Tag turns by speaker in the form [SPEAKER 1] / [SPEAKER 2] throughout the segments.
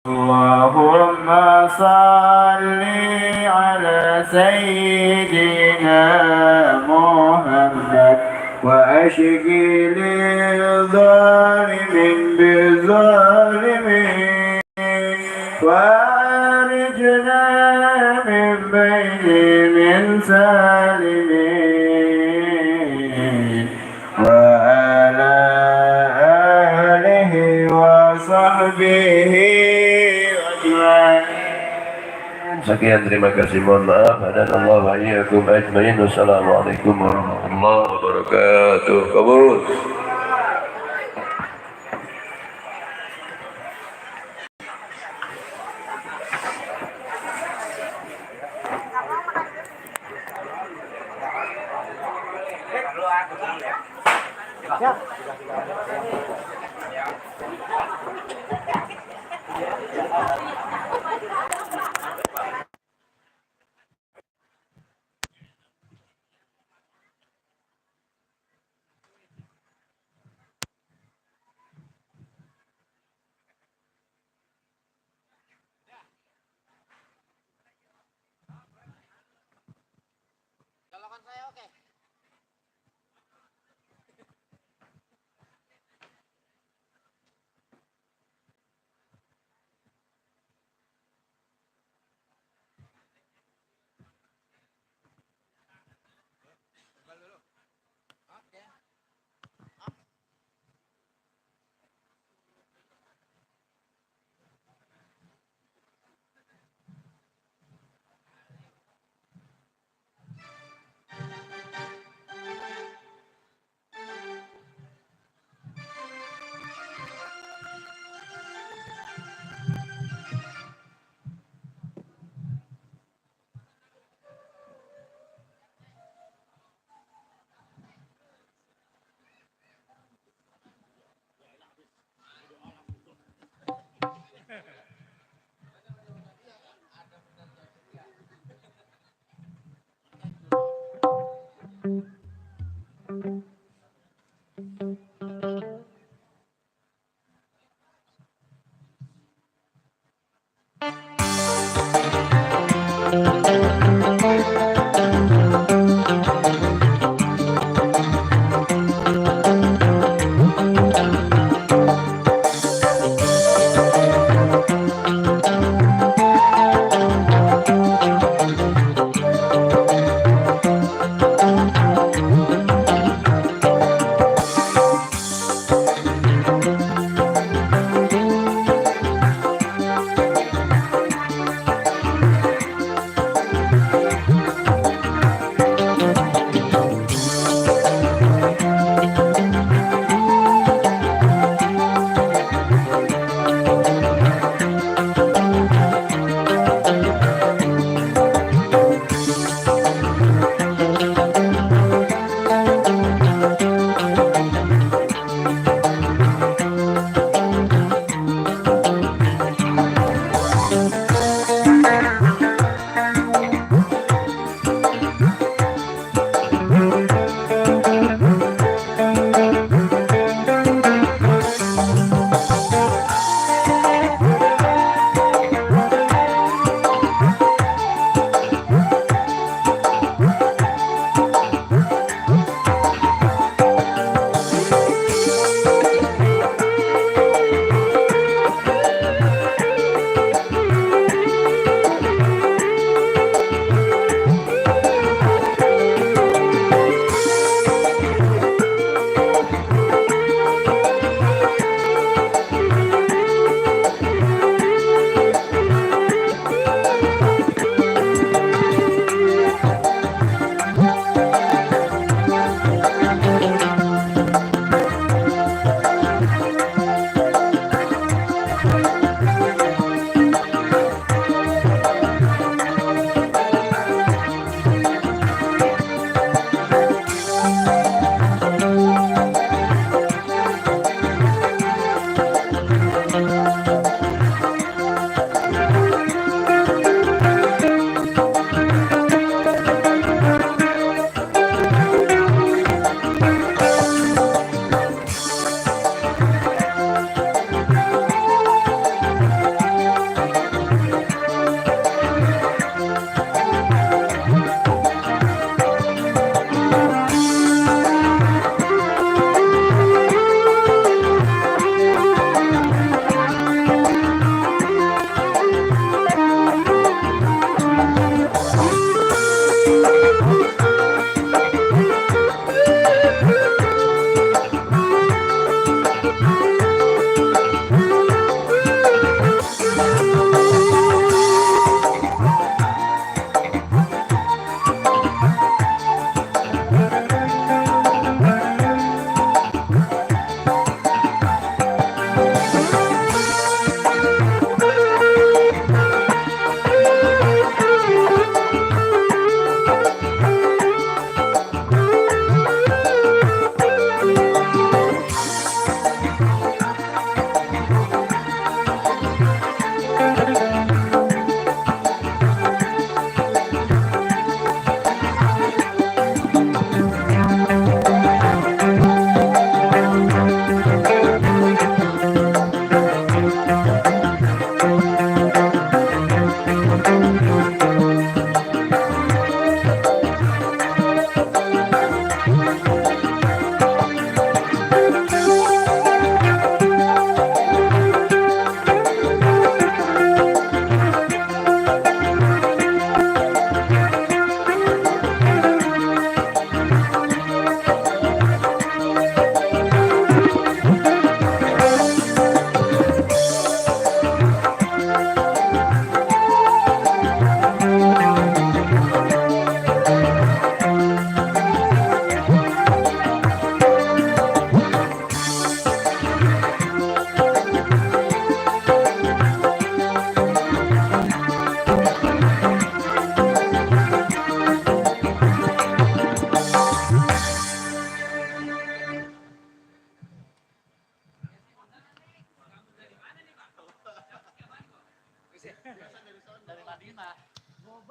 [SPEAKER 1] اللهم صل على سيدنا محمد وأشغل الظالم بالظالمين وأخرجنا من بينهم سالمين وعلى آله وصحبه أجمعين.
[SPEAKER 2] Sekian, terima kasih, mohon maaf. Hadanallahu wa iyyakum ajmain. Wassalamualaikum warahmatullahi wabarakatuh. Kabul.
[SPEAKER 3] Colokan saya oke. Oke.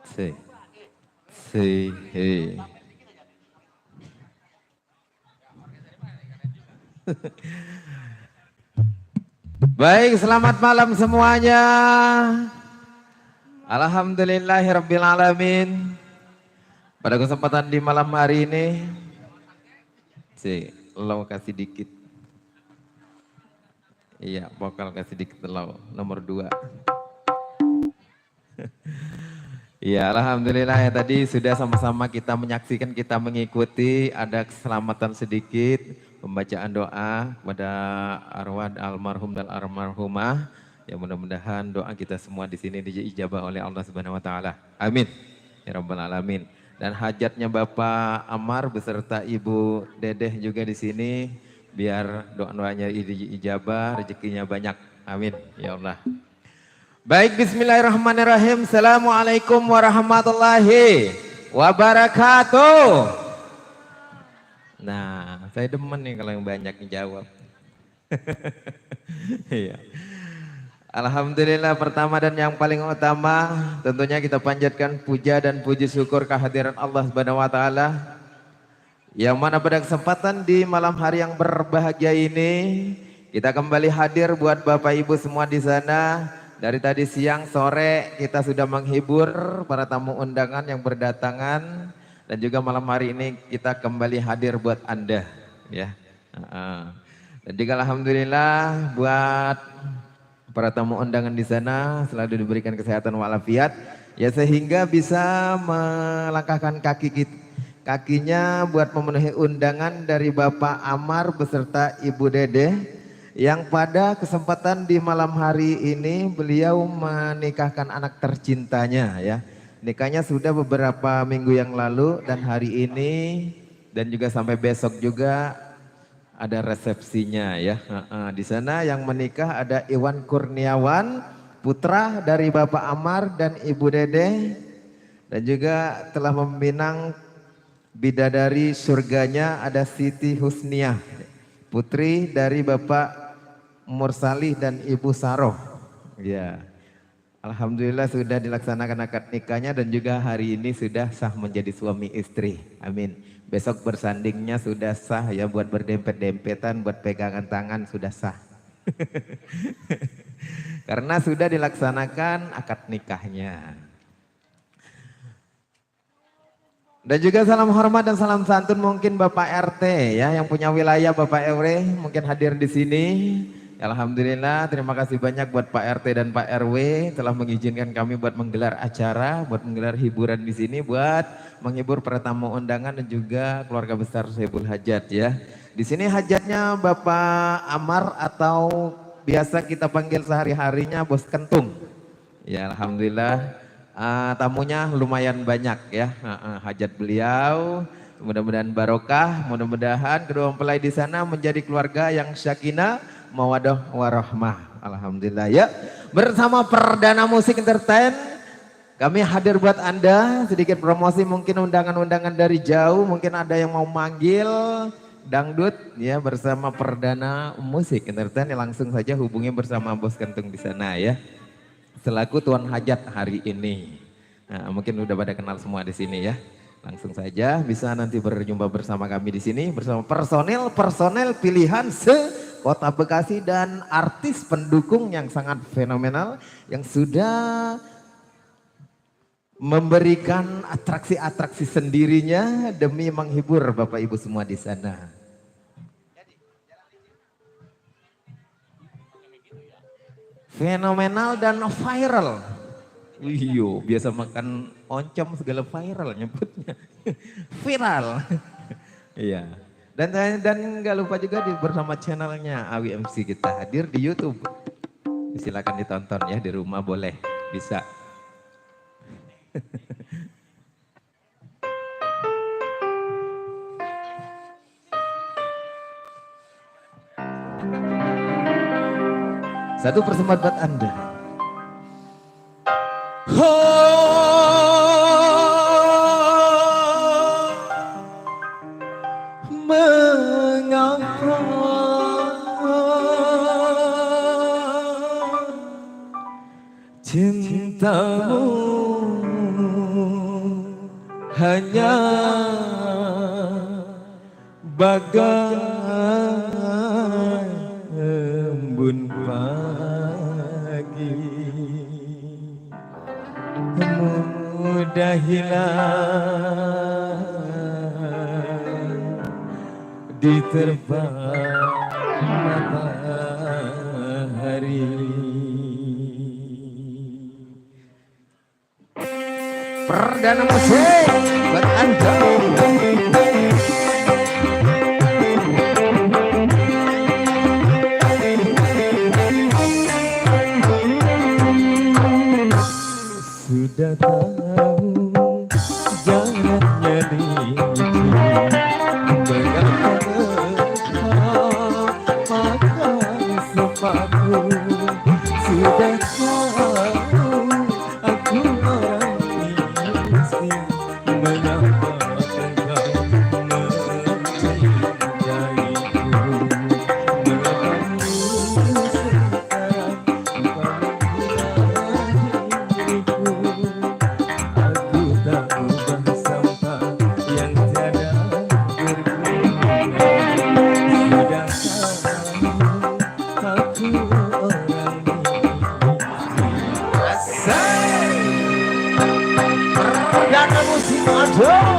[SPEAKER 4] Si. Si. He. Baik, selamat malam semuanya. Alhamdulillahirabbil alamin. Pada kesempatan di malam hari ini, lo kasih dikit. Iya, vokal kasih dikit lo, nomor 2. Iya, alhamdulillah ya tadi sudah sama-sama kita menyaksikan, kita mengikuti ada keselamatan sedikit, pembacaan doa kepada arwah almarhum dan almarhumah. Ya mudah-mudahan doa kita semua di sini diijabah oleh Allah Subhanahu wa taala. Amin. Ya rabbal alamin. Dan hajatnya Bapak Amar beserta Ibu Dedeh juga di sini biar doa-doanya diijabah, rezekinya banyak. Amin. Ya Allah. Baik, bismillahirrahmanirrahim. Assalamualaikum warahmatullahi wabarakatuh. Nah, saya demen nih kalau yang banyak yang jawab. Iya. Alhamdulillah, pertama dan yang paling utama tentunya kita panjatkan puja dan puji syukur kehadiran Allah Subhanahu wa taala. Yang mana pada kesempatan di malam hari yang berbahagia ini kita kembali hadir buat Bapak Ibu semua di sana. Dari tadi siang sore kita sudah menghibur para tamu undangan yang berdatangan dan juga malam hari ini kita kembali hadir buat Anda ya. Dan juga alhamdulillah buat para tamu undangan di sana selalu diberikan kesehatan walafiat ya sehingga bisa melangkahkan kakinya buat memenuhi undangan dari Bapak Amar beserta Ibu Dede. Yang pada kesempatan di malam hari ini beliau menikahkan anak tercintanya ya. Nikahnya sudah beberapa minggu yang lalu dan hari ini dan juga sampai besok juga ada resepsinya ya. Di sana yang menikah ada Iwan Kurniawan, putra dari Bapak Amar dan Ibu Dede. Dan juga telah meminang bidadari surganya ada Siti Husniah, putri dari Bapak Mursalih dan Ibu Saroh. Ya, alhamdulillah sudah dilaksanakan akad nikahnya dan juga hari ini sudah sah menjadi suami istri. Amin. Besok bersandingnya sudah sah ya, buat berdempet-dempetan, buat pegangan tangan sudah sah. Karena sudah dilaksanakan akad nikahnya. Dan juga salam hormat dan salam santun mungkin Bapak RT ya yang punya wilayah Bapak RW mungkin hadir di sini. Alhamdulillah, terima kasih banyak buat Pak RT dan Pak RW telah mengizinkan kami buat menggelar acara, buat menggelar hiburan di sini, buat menghibur para tamu undangan dan juga keluarga besar Saiful Hajat ya. Di sini hajatnya Bapak Amar atau biasa kita panggil sehari-harinya Bos Kentung. Ya, alhamdulillah tamunya lumayan banyak ya. Hajat beliau mudah-mudahan barokah, mudah-mudahan kedua mempelai di sana menjadi keluarga yang sakinah mawadah warahmah. Alhamdulillah ya. Bersama Perdana Musik Entertain kami hadir buat Anda sedikit promosi mungkin undangan-undangan dari jauh, mungkin ada yang mau manggil dangdut ya bersama Perdana Musik Entertain ya, langsung saja hubungi bersama Bos Kentung di sana ya. Selaku tuan hajat hari ini. Nah, mungkin udah pada kenal semua di sini ya. Langsung saja bisa nanti berjumpa bersama kami di sini bersama personel pilihan Kota Bekasi dan artis pendukung yang sangat fenomenal yang sudah memberikan atraksi-atraksi sendirinya demi menghibur Bapak Ibu semua di sana. Fenomenal dan viral. Iyo, biasa makan oncom segala viral nyebutnya. Viral. Iya. Dan nggak lupa juga bersama channelnya Awi MC kita hadir di YouTube. Silakan ditonton ya di rumah boleh, bisa. Satu persembahan buat Anda. Mengapa cintamu hanya bagai embun pagi, mudah hilang diterpah matahari. Perdana musik buat Anda. Sudah tahu jaraknya diri, mengapa makan sepatu. Sudah tahu aku orang miskin, mengapa engkau mencintaiku. Mengapa sekarang aku tak ubah sampah yang tiada berguna. Sudah tahu aku orang miskin. Perdana musik aduh.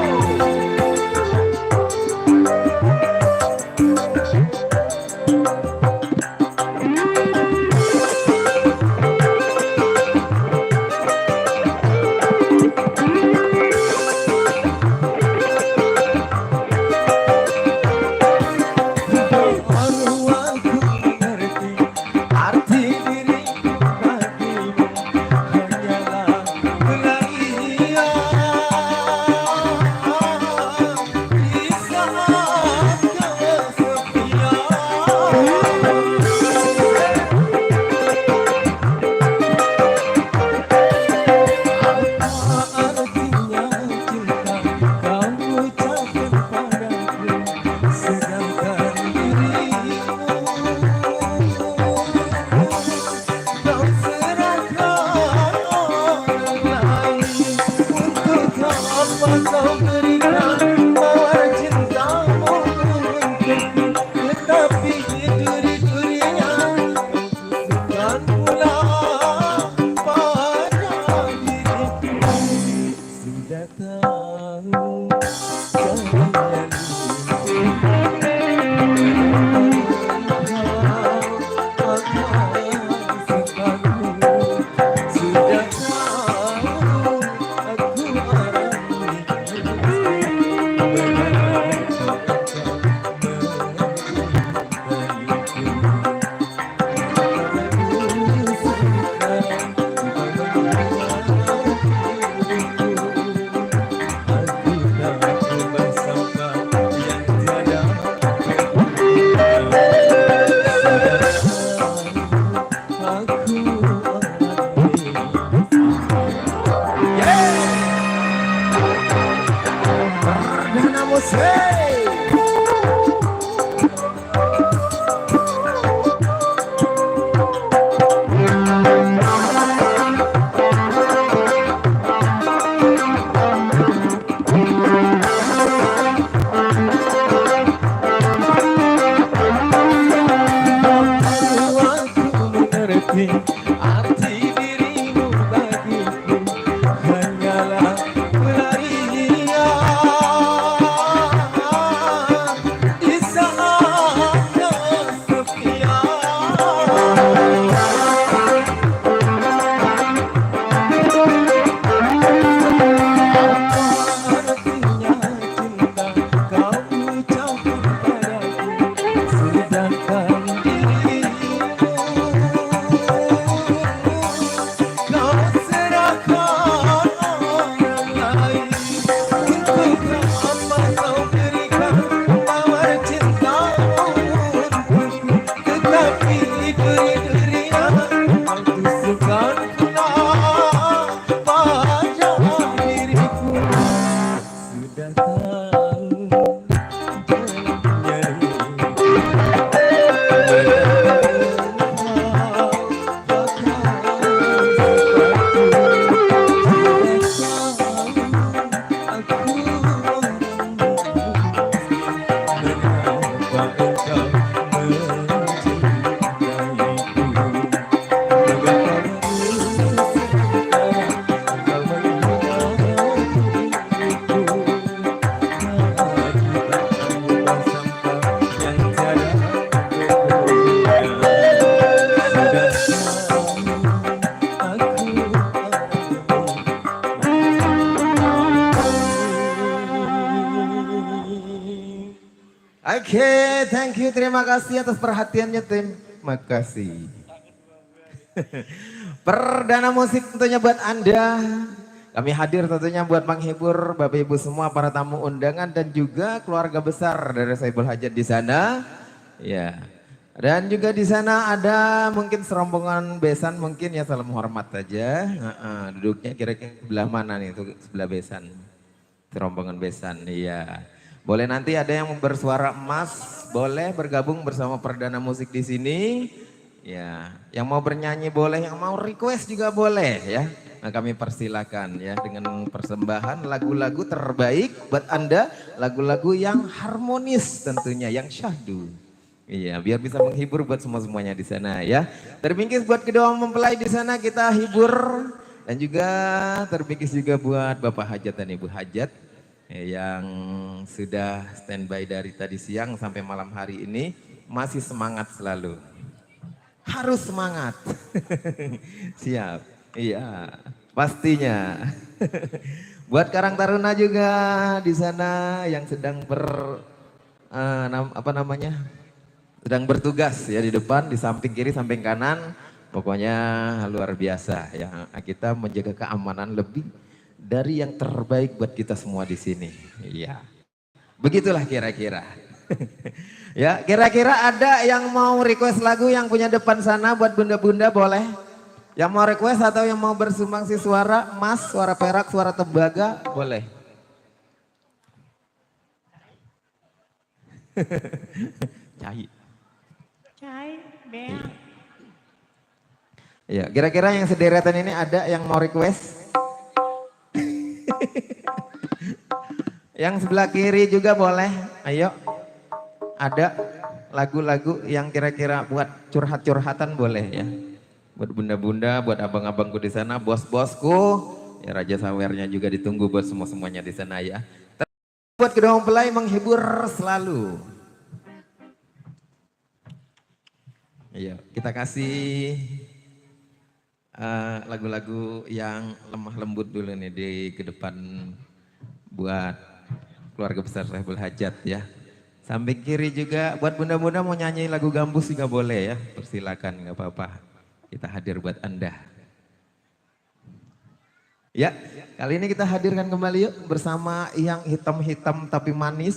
[SPEAKER 4] Arti dirimu bagiku hanyalah pelarian di saat kesepian. Artinya cinta kau ucapkan padaku, sedangkan dirimu Oke, thank you, terima kasih atas perhatiannya tim. Makasih. Perdana musik tentunya buat Anda. Kami hadir tentunya buat menghibur Bapak Ibu semua para tamu undangan dan juga keluarga besar dari Saibul Hajat di sana. Ya. Dan juga di sana ada mungkin serombongan besan mungkin ya, salam hormat aja. Duduknya kira-kira sebelah mana nih, itu sebelah besan. Serombongan besan, iya. Boleh nanti ada yang bersuara emas, boleh bergabung bersama perdana musik di sini. Ya, yang mau bernyanyi boleh, yang mau request juga boleh ya. Nah, kami persilakan ya dengan persembahan lagu-lagu terbaik buat Anda, lagu-lagu yang harmonis tentunya, yang syahdu. Iya, biar bisa menghibur buat semua-semuanya di sana ya. Terbingkis buat kedua mempelai di sana kita hibur, dan juga terbingkis juga buat Bapak Hajat dan Ibu Hajat yang sudah standby dari tadi siang sampai malam hari ini, masih semangat selalu. Harus semangat. Siap. Iya, pastinya. Buat Karang Taruna juga di sana yang sedang sedang bertugas ya, di depan, di samping kiri, samping kanan. Pokoknya luar biasa ya. Kita menjaga keamanan lebih dari yang terbaik buat kita semua di sini. Iya. Begitulah kira-kira. Ya, kira-kira ada yang mau request lagu yang punya depan sana buat bunda-bunda boleh? Yang mau request atau yang mau bersumbangsi suara emas, suara perak, suara tembaga boleh. Cai, beak. Ya, kira-kira yang sederetan ini ada yang mau request? Yang sebelah kiri juga boleh, ayo. Ada lagu-lagu yang kira-kira buat curhat-curhatan boleh ya. Buat bunda-bunda, buat abang-abangku di sana, bos-bosku. Ya, Raja Sawernya juga ditunggu buat semua-semuanya di sana ya. Buat kedua mempelai menghibur selalu. Iya, kita kasih lagu-lagu yang lemah lembut dulu nih di ke depan buat keluarga besar Saibul Hajat ya. Samping kiri juga buat bunda-bunda mau nyanyi lagu gambus juga boleh ya. Persilakan, nggak apa-apa. Kita hadir buat Anda. Ya, kali ini kita hadirkan kembali yuk bersama yang hitam-hitam tapi manis.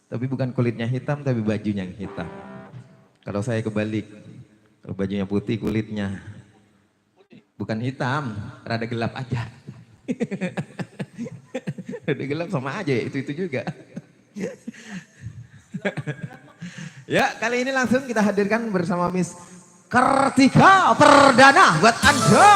[SPEAKER 4] Tapi bukan kulitnya hitam tapi bajunya yang hitam. Kalau saya kebalik, kalau bajunya putih kulitnya bukan hitam, rada gelap aja. Rada gelap sama aja, itu juga. Ya, kali ini langsung kita hadirkan bersama Miss Kartika Perdana buat Anda.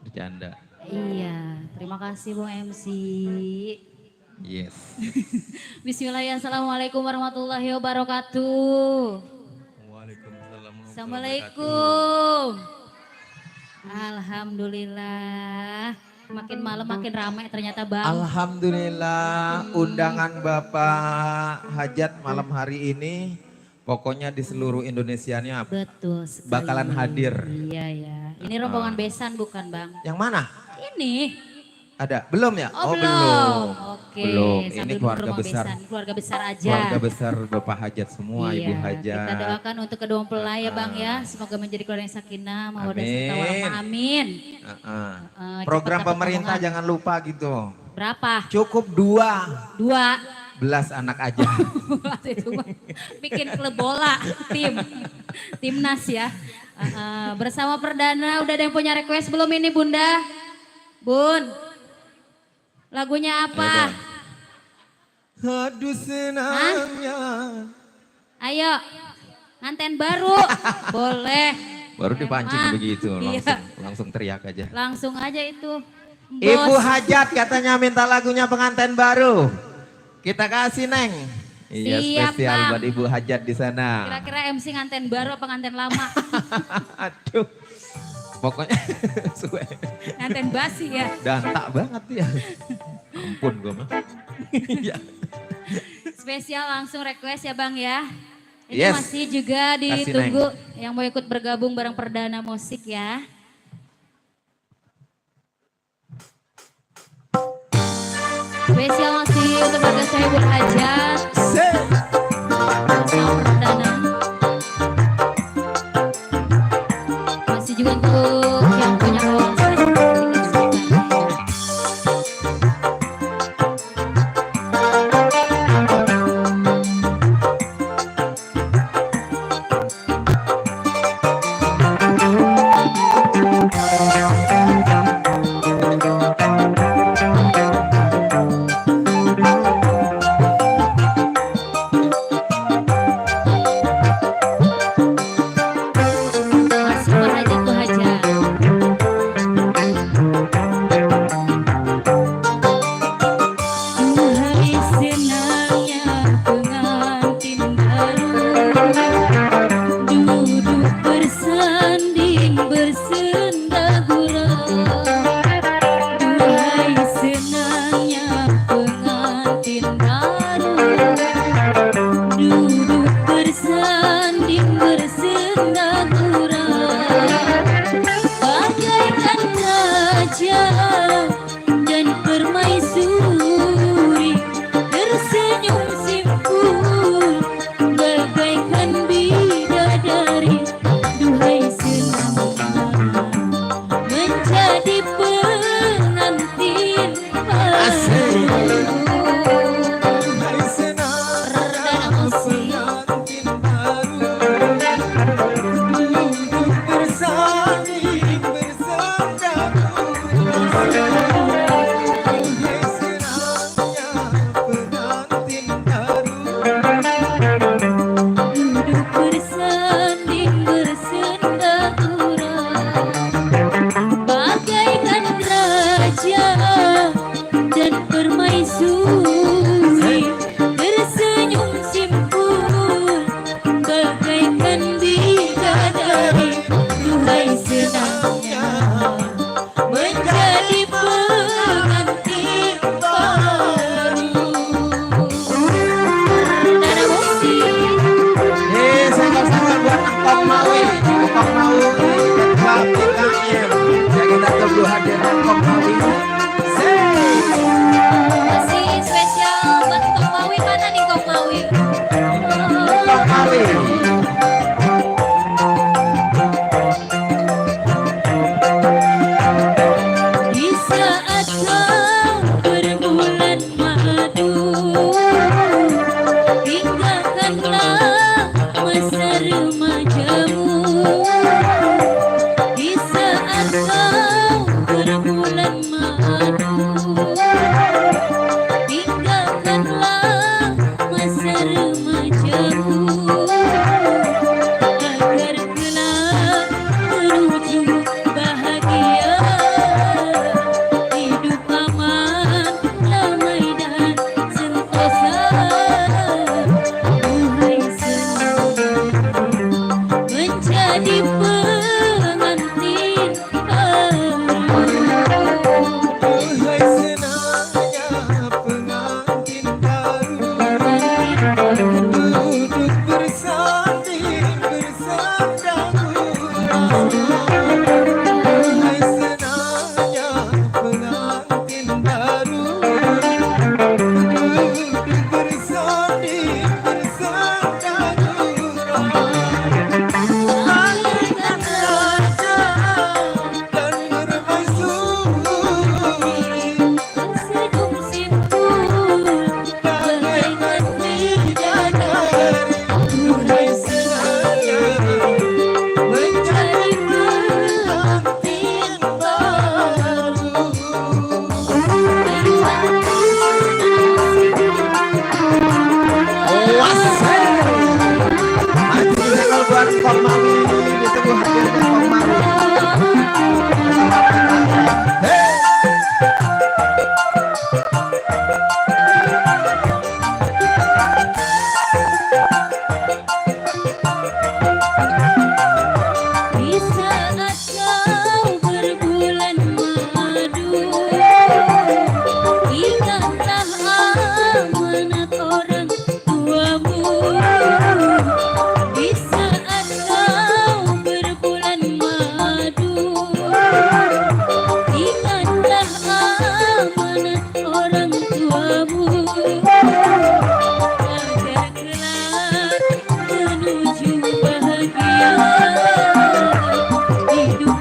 [SPEAKER 4] Bercanda.
[SPEAKER 5] Iya, terima kasih Bung MC.
[SPEAKER 4] Yes.
[SPEAKER 5] Bismillahirrahmanirrahim. Assalamualaikum warahmatullahi wabarakatuh.
[SPEAKER 4] Waalaikumsalam.
[SPEAKER 5] Assalamualaikum. Alhamdulillah. Makin malam makin ramai ternyata Bang.
[SPEAKER 4] Alhamdulillah undangan Bapak Hajat malam hari ini pokoknya di seluruh Indonesianya
[SPEAKER 5] Betul sekali.
[SPEAKER 4] bakalan hadir.
[SPEAKER 5] Iya ya. Ini rombongan besan bukan Bang?
[SPEAKER 4] Yang mana?
[SPEAKER 5] Ini.
[SPEAKER 4] Ada? Belum ya?
[SPEAKER 5] Oh, belum. Oke.
[SPEAKER 4] Belum.
[SPEAKER 5] Sambil
[SPEAKER 4] Ini keluarga
[SPEAKER 5] rumah
[SPEAKER 4] besar.
[SPEAKER 5] besan. Keluarga besar aja.
[SPEAKER 4] Keluarga besar Bapak Hajat semua,
[SPEAKER 5] Iya,
[SPEAKER 4] Ibu Hajat.
[SPEAKER 5] kita doakan untuk kedua mempelai ya Bang ya. Semoga menjadi keluarga yang sakinah, mawaddah serta
[SPEAKER 4] Amin.
[SPEAKER 5] warahmah. Amin.
[SPEAKER 4] Program
[SPEAKER 5] cepat
[SPEAKER 4] pemerintah
[SPEAKER 5] dapat
[SPEAKER 4] jangan lupa gitu.
[SPEAKER 5] Berapa?
[SPEAKER 4] Cukup 12 anak aja.
[SPEAKER 5] Itu Bang. Bikin klub bola, timnas ya. Bersama Perdana, udah ada yang punya request belum ini Bunda? Bun, lagunya apa?
[SPEAKER 4] Aduh senangnya
[SPEAKER 5] Ayo, nganten baru. Boleh.
[SPEAKER 4] Baru dipancing
[SPEAKER 5] Emang.
[SPEAKER 4] begitu,
[SPEAKER 5] Iya.
[SPEAKER 4] langsung teriak aja.
[SPEAKER 5] Langsung aja itu.
[SPEAKER 4] Ibu
[SPEAKER 5] Bos.
[SPEAKER 4] Hajat katanya minta lagunya pengantin baru. Kita kasih Neng. Iya
[SPEAKER 5] Siap,
[SPEAKER 4] spesial
[SPEAKER 5] Bang.
[SPEAKER 4] buat Ibu Hajat di sana.
[SPEAKER 5] Kira-kira MC nganten baru apa nganten lama?
[SPEAKER 4] Aduh. Pokoknya suwe.
[SPEAKER 5] Nganten basi ya.
[SPEAKER 4] Dantak banget ya. Ampun gue mah. Iya.
[SPEAKER 5] Spesial langsung request ya Bang ya. Ini
[SPEAKER 4] Yes.
[SPEAKER 5] masih juga
[SPEAKER 4] Kasih,
[SPEAKER 5] ditunggu yang mau ikut bergabung bareng Perdana Musik ya. Spesial masih untuk warga saya Ibu Hajat. Bersama Perdana. Masih juga untuk yang punya kawan saya. Masih Pak Hajat tuh Hajat.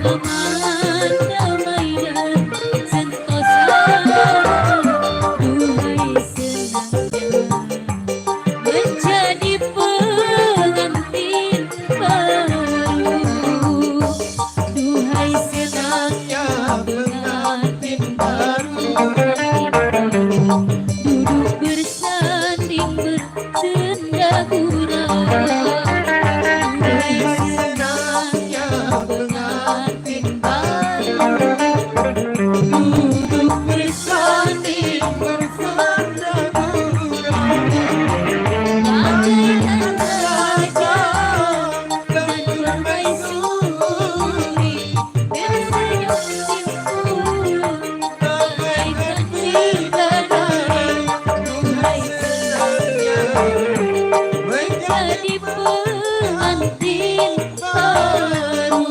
[SPEAKER 5] aman, damai dan sentosa. Duhai senangnya menjadi pengantin baru. Duhai senangnya pengantin baru. Duduk bersanding bersenda gurau. Duhai senangnya pengantin baru. Duduk bersanding bersenda gurau. Bagaikan raja dan permaisuri bersenyum simpul bagaikan bidadari. Duhai senangnya menjadi pengantin baru.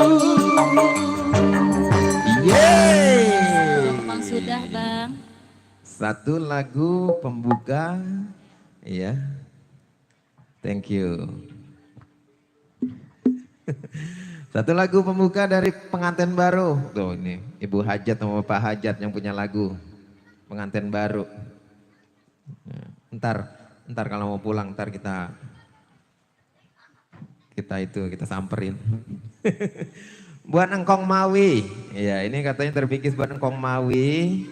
[SPEAKER 4] Yeay.
[SPEAKER 5] Bang sudah bang.
[SPEAKER 4] Satu lagu pembuka, ya. Thank you. Satu lagu pembuka dari pengantin baru. Tuh ini Ibu Hajat sama Pak Hajat yang punya lagu pengantin baru. Ntar kalau mau pulang ntar kita samperin. Buat Engkong Mawi, ya ini katanya terbikis buat Engkong Mawi,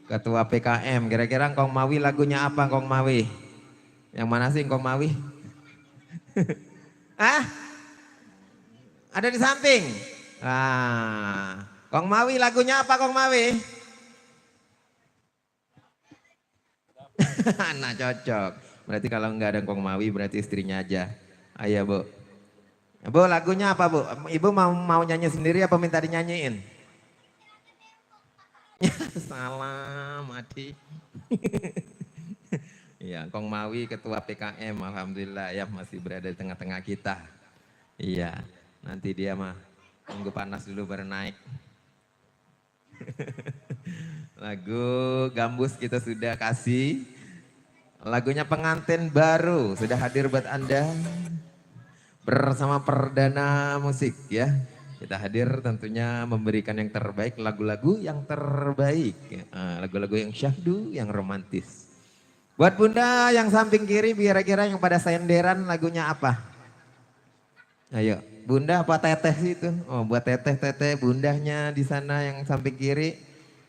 [SPEAKER 4] Ketua PKM. Kira-kira Engkong Mawi lagunya apa Engkong Mawi? Yang mana sih Engkong Mawi? Ah? Ada di samping? Kong Mawi lagunya apa Kong Mawi? Nah cocok. Berarti kalau enggak ada Kong Mawi berarti istrinya aja. Ayo Bu. Bu lagunya apa Bu? Ibu mau nyanyi sendiri apa minta dinyanyiin? Salah mati. Iya, Kong Mawi Ketua PKM, alhamdulillah ya masih berada di tengah-tengah kita. Iya, nanti dia mah tunggu panas dulu baru naik. Lagu Gambus kita sudah kasih. Lagunya pengantin baru sudah hadir buat Anda. Bersama Perdana Musik ya. Kita hadir tentunya memberikan yang terbaik, lagu-lagu yang terbaik. Lagu-lagu yang syahdu, yang romantis. Buat Bunda yang samping kiri, kira-kira yang pada senderan lagunya apa? Ayo, Bunda apa Teteh sih itu? Oh, buat Teteh bundahnya di sana yang samping kiri.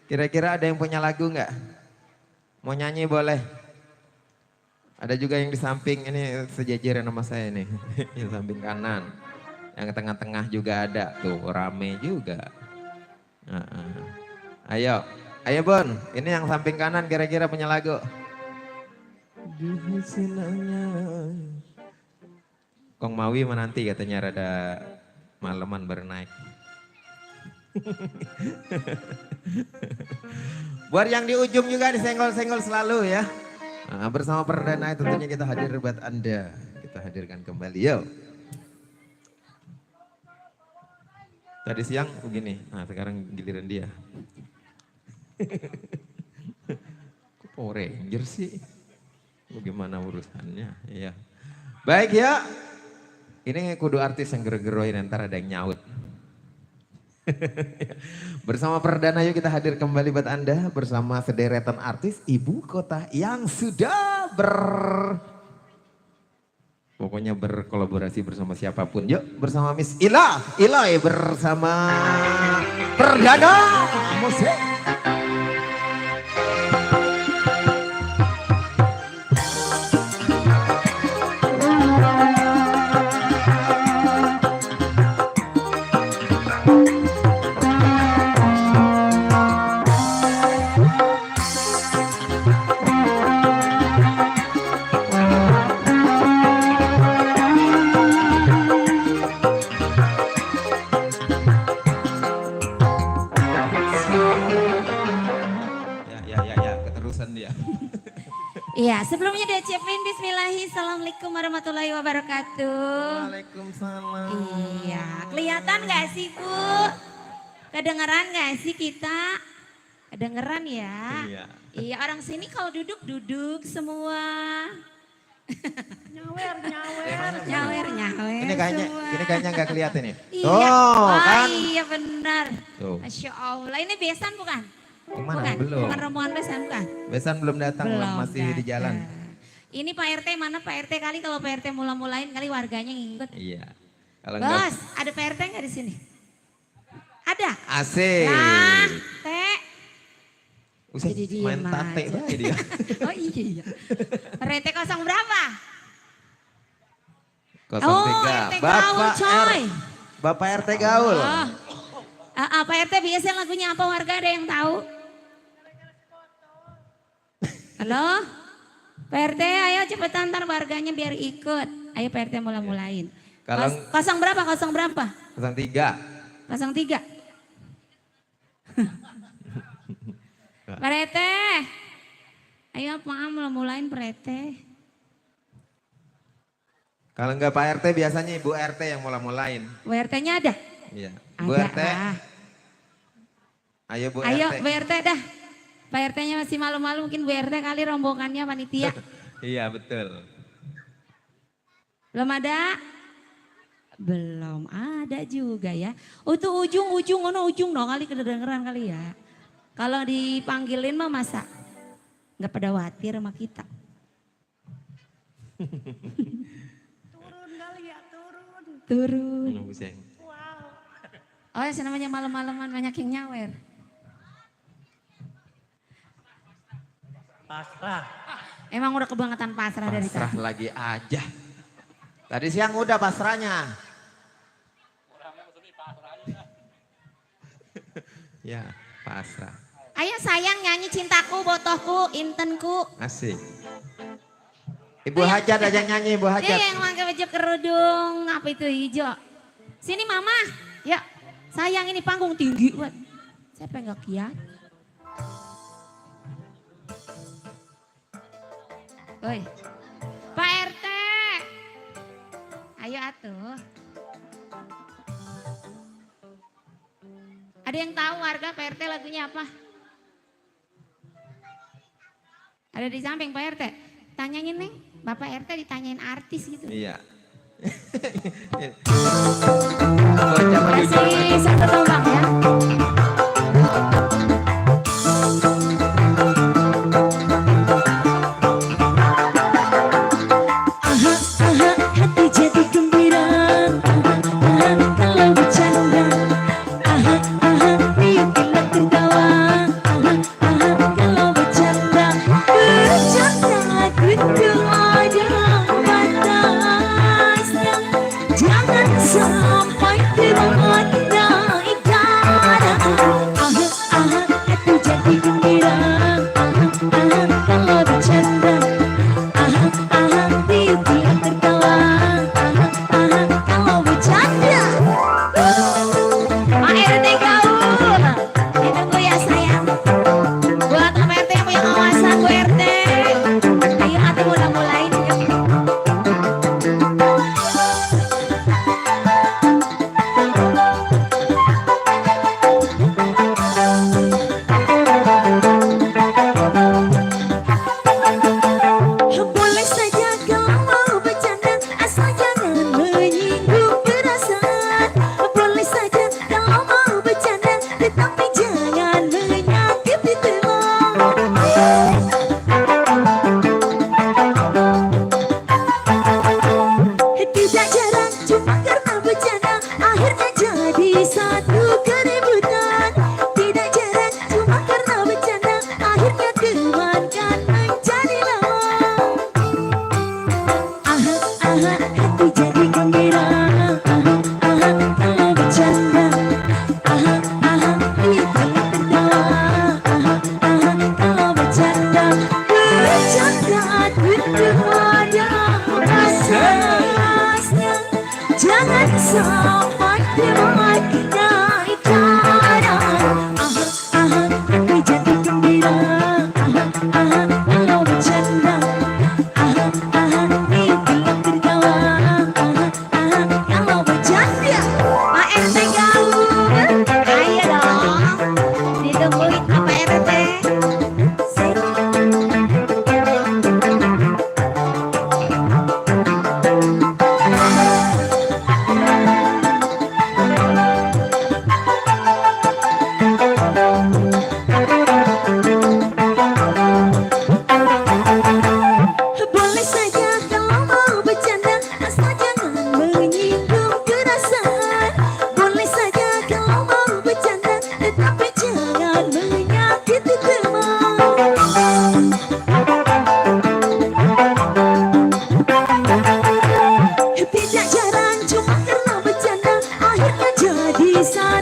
[SPEAKER 4] Kira-kira ada yang punya lagu nggak? Mau nyanyi boleh. Ada juga yang di samping, ini sejajaran sama saya nih. Yang samping kanan. Yang tengah-tengah juga ada, tuh rame juga. Ayo Bun, ini yang samping kanan kira-kira punya lagu. Kong Mawi menanti katanya rada maleman baru naik. Buat yang di ujung juga disenggol-senggol selalu ya. Bersama Perdana tentunya kita hadir buat Anda. Kita hadirkan kembali yuk. Tadi siang begini, nah sekarang giliran dia. Kok Power Ranger sih? Bagaimana urusannya? Iya. Baik ya. Ini kudu artis yang geroin ntar ada yang nyaut. Bersama Perdana yuk kita hadir kembali buat Anda bersama sederetan artis ibu kota yang sudah pokoknya berkolaborasi bersama siapapun. Yuk bersama Miss Ila bersama Perdana Musik.
[SPEAKER 5] Iya, sebelumnya diucapin bismillahirrahmanirrahim. Assalamualaikum warahmatullahi wabarakatuh.
[SPEAKER 4] Waalaikumsalam.
[SPEAKER 5] Iya, kelihatan gak sih Bu? Kedengeran gak sih kita? Kedengeran ya?
[SPEAKER 4] Iya.
[SPEAKER 5] Iya, orang sini kalau duduk semua. Nyawer.
[SPEAKER 4] Ini kayaknya nggak kelihatan ya.
[SPEAKER 5] Iya.
[SPEAKER 4] Oh, kan.
[SPEAKER 5] Iya benar.
[SPEAKER 4] Tuh.
[SPEAKER 5] Masya Allah. Ini besan bukan?
[SPEAKER 4] Kemana?
[SPEAKER 5] Bukan.
[SPEAKER 4] Belum.
[SPEAKER 5] Bukan rombongan besan bukan?
[SPEAKER 4] Besan belum datang, masih di jalan.
[SPEAKER 5] Ini Pak RT mana Pak RT kali kalau Pak RT mula-mulain kali warganya ngikut.
[SPEAKER 4] Iya. Kalau
[SPEAKER 5] Bos, ada Pak RT nggak di sini? Ada.
[SPEAKER 4] Asik.
[SPEAKER 5] Nah, Teh.
[SPEAKER 4] Usah
[SPEAKER 5] Jadi diem
[SPEAKER 4] main tate
[SPEAKER 5] aja.
[SPEAKER 4] bae dia.
[SPEAKER 5] Oh iya. RT kosong berapa?
[SPEAKER 4] 03.
[SPEAKER 5] RT gaul coy.
[SPEAKER 4] Bapak RT gaul.
[SPEAKER 5] Oh. Pak RT biasa lagunya apa warga ada yang tahu? Halo? Pak RT ayo cepetan ntar warganya biar ikut. Ayo Pak RT mulain.
[SPEAKER 4] Kalau
[SPEAKER 5] Kosong berapa? Kosong berapa?
[SPEAKER 4] 03.
[SPEAKER 5] 03. Pak RT. Ayo maaf mulain Pak RT.
[SPEAKER 4] Kalau enggak Pak RT biasanya Ibu RT yang mulain.
[SPEAKER 5] Bu RT-nya ada?
[SPEAKER 4] Iya.
[SPEAKER 5] Ada.
[SPEAKER 4] Bu RT. Ayo Bu
[SPEAKER 5] Ayo
[SPEAKER 4] RT.
[SPEAKER 5] Bu RT dah. Pak RT-nya masih malu-malu mungkin Bu RT kali rombongannya panitia.
[SPEAKER 4] Iya betul.
[SPEAKER 5] Belum ada? Belum ada juga ya. Oh itu ujung no kali kedengeran kali ya. Kalau dipanggilin mah masa nggak pada khawatir sama kita.
[SPEAKER 6] Turun kali ya, turun.
[SPEAKER 5] Turun.
[SPEAKER 6] Wow.
[SPEAKER 5] Oh ya namanya malam-malaman banyak yang nyawer.
[SPEAKER 6] Pasrah.
[SPEAKER 5] Emang udah kebangetan pasrah dari
[SPEAKER 4] Pasrah
[SPEAKER 5] tadi.
[SPEAKER 4] lagi aja. Tadi siang udah pasrahnya. Ya pasrah.
[SPEAKER 5] Ayo sayang nyanyi cintaku, botohku, intenku.
[SPEAKER 4] Asik. Ibu Hajat aja nyanyi Ibu
[SPEAKER 5] Dia
[SPEAKER 4] Hajat.
[SPEAKER 5] yang pakai baju kerudung apa itu hijau. Sini mama. Ya sayang ini panggung tinggi buat. Siapa yang gak kiat? Oi. Pak RT. Ayo atuh. Ada yang tahu warga Pak RT lagunya apa? Ada di samping Pak RT. Tanyain Neng, Bapak RT ditanyain artis gitu.
[SPEAKER 4] Iya.
[SPEAKER 5] Kasih satu tombak ya.
[SPEAKER 7] Hati jadi gembira, kalau bercanda, bikinlah tertawa, kalau bercanda, bercanda itu ada batasnya, jangan sampai terlambat.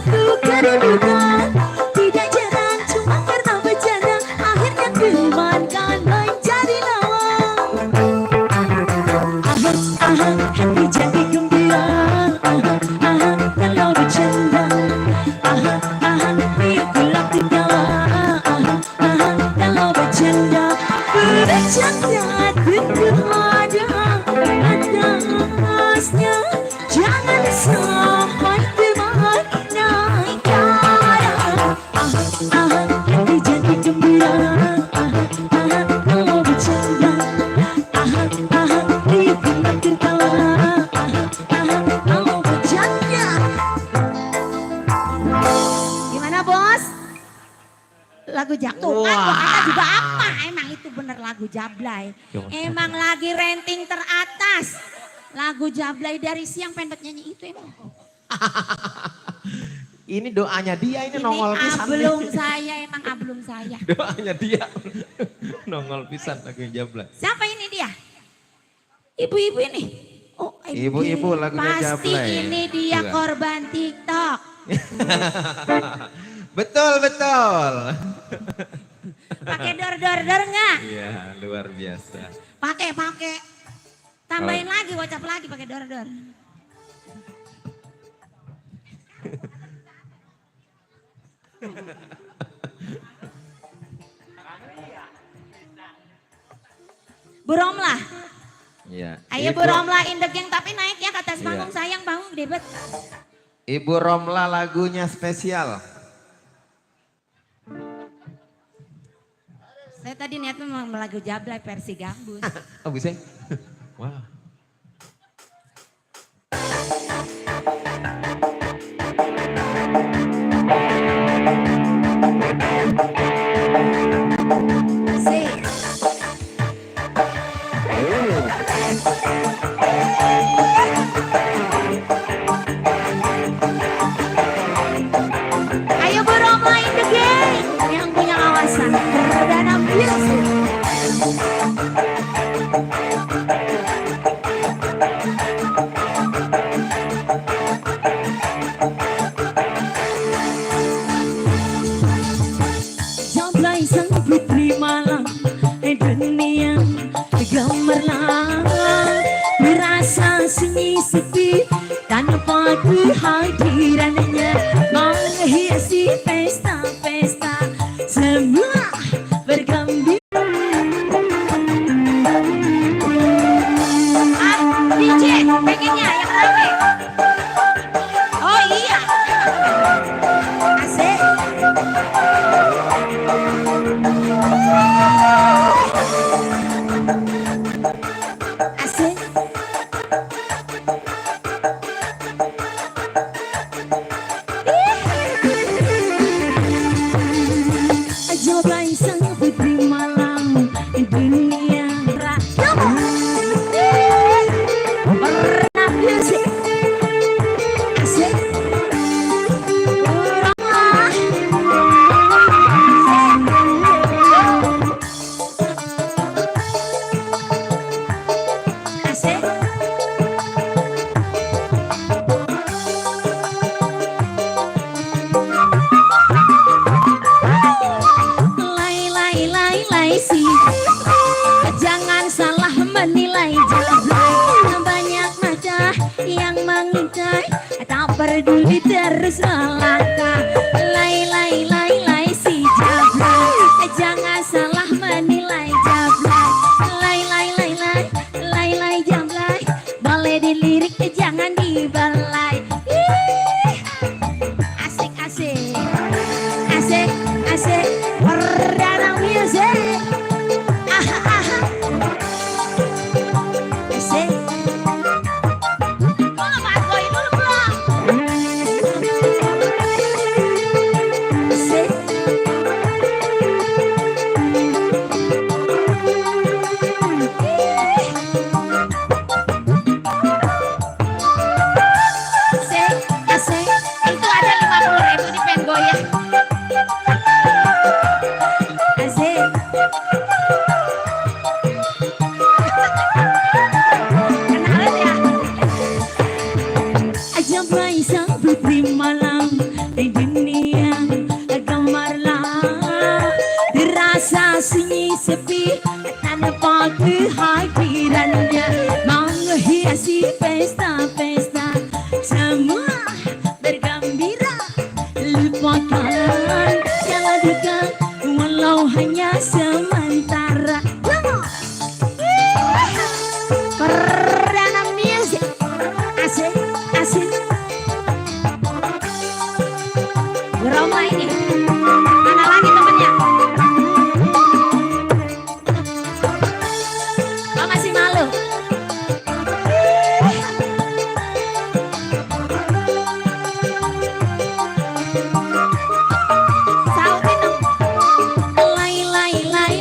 [SPEAKER 7] aku kerindukan. Tidak jarang cuma karena bercanda, akhirnya kumankan menjadi lawang. Hati jadi gembira. Kalau bercanda, biarlah tertawa. Kalau bercanda, bercanda tentu ada atasnya. Jangan sampai termakan. Hati jadi gembira. Kalau bercanda, biarlah tertawa. Kalau bercanda.
[SPEAKER 5] Gimana bos? Lagu jatuh kan kata juga apa? Emang itu bener lagu Jablay. Emang lagi ranting teratas. Lagu Jablay dari siang pendek nyanyi itu emang.
[SPEAKER 4] Ini doanya dia ini
[SPEAKER 5] Ini
[SPEAKER 4] nongol pisan.
[SPEAKER 5] ablum saya, emang ablum saya.
[SPEAKER 4] Doanya dia nongol pisan lagu Jablay.
[SPEAKER 5] Siapa ini dia? Ibu-ibu ini. Oh,
[SPEAKER 4] Ibu-ibu lagunya
[SPEAKER 5] pasti
[SPEAKER 4] Jablay.
[SPEAKER 5] ini dia
[SPEAKER 4] Bukan.
[SPEAKER 5] korban TikTok.
[SPEAKER 4] Betul.
[SPEAKER 5] Pakai dor nggak?
[SPEAKER 4] Iya, luar biasa.
[SPEAKER 5] Pakai. Tambahin lagi, WhatsApp lagi pakai dor. Bu Romlah.
[SPEAKER 4] Iya.
[SPEAKER 5] Ayo Bu Romlah in the gang tapi naik ya ke atas panggung sayang panggung gede bet.
[SPEAKER 4] Ibu Romla lagunya spesial.
[SPEAKER 5] Saya tadi niatnya mau lagu Jablay versi gambus.
[SPEAKER 4] Oh bisa? Wah.
[SPEAKER 5] Ayo Bu Romlah in the gang yang punya kawasan Perdana Music.
[SPEAKER 7] Jablay sang putri malam, dunia gemerlap. Merasa sunyi sepi tanpa kehadirannya, menghiasi pesta-pesta semua bergembira.
[SPEAKER 5] DJ pengennya yang rame. Oh iya. Asik. Asik.
[SPEAKER 7] Jablay sang putri malam, dunia
[SPEAKER 5] Perdana Music.
[SPEAKER 7] asik.
[SPEAKER 5] Bu Romlah. Asik.
[SPEAKER 7] Lay si, jangan salah menilai Jablay. Banyak mata yang mengintai, tak peduli terus melangkah. Lay si Jablay, jangan salah menilai Jablay. Lay Jablay, boleh dilirik jangan dibelai. Asik. Perdana Music. Asik.
[SPEAKER 5] Dulu Mas Boy, dulu belum.
[SPEAKER 7] lupakan segala duka walau hanya sementara. Perdana music asik asik Roma ini mana lagi temennya? Oh masih malu. Sautin dong.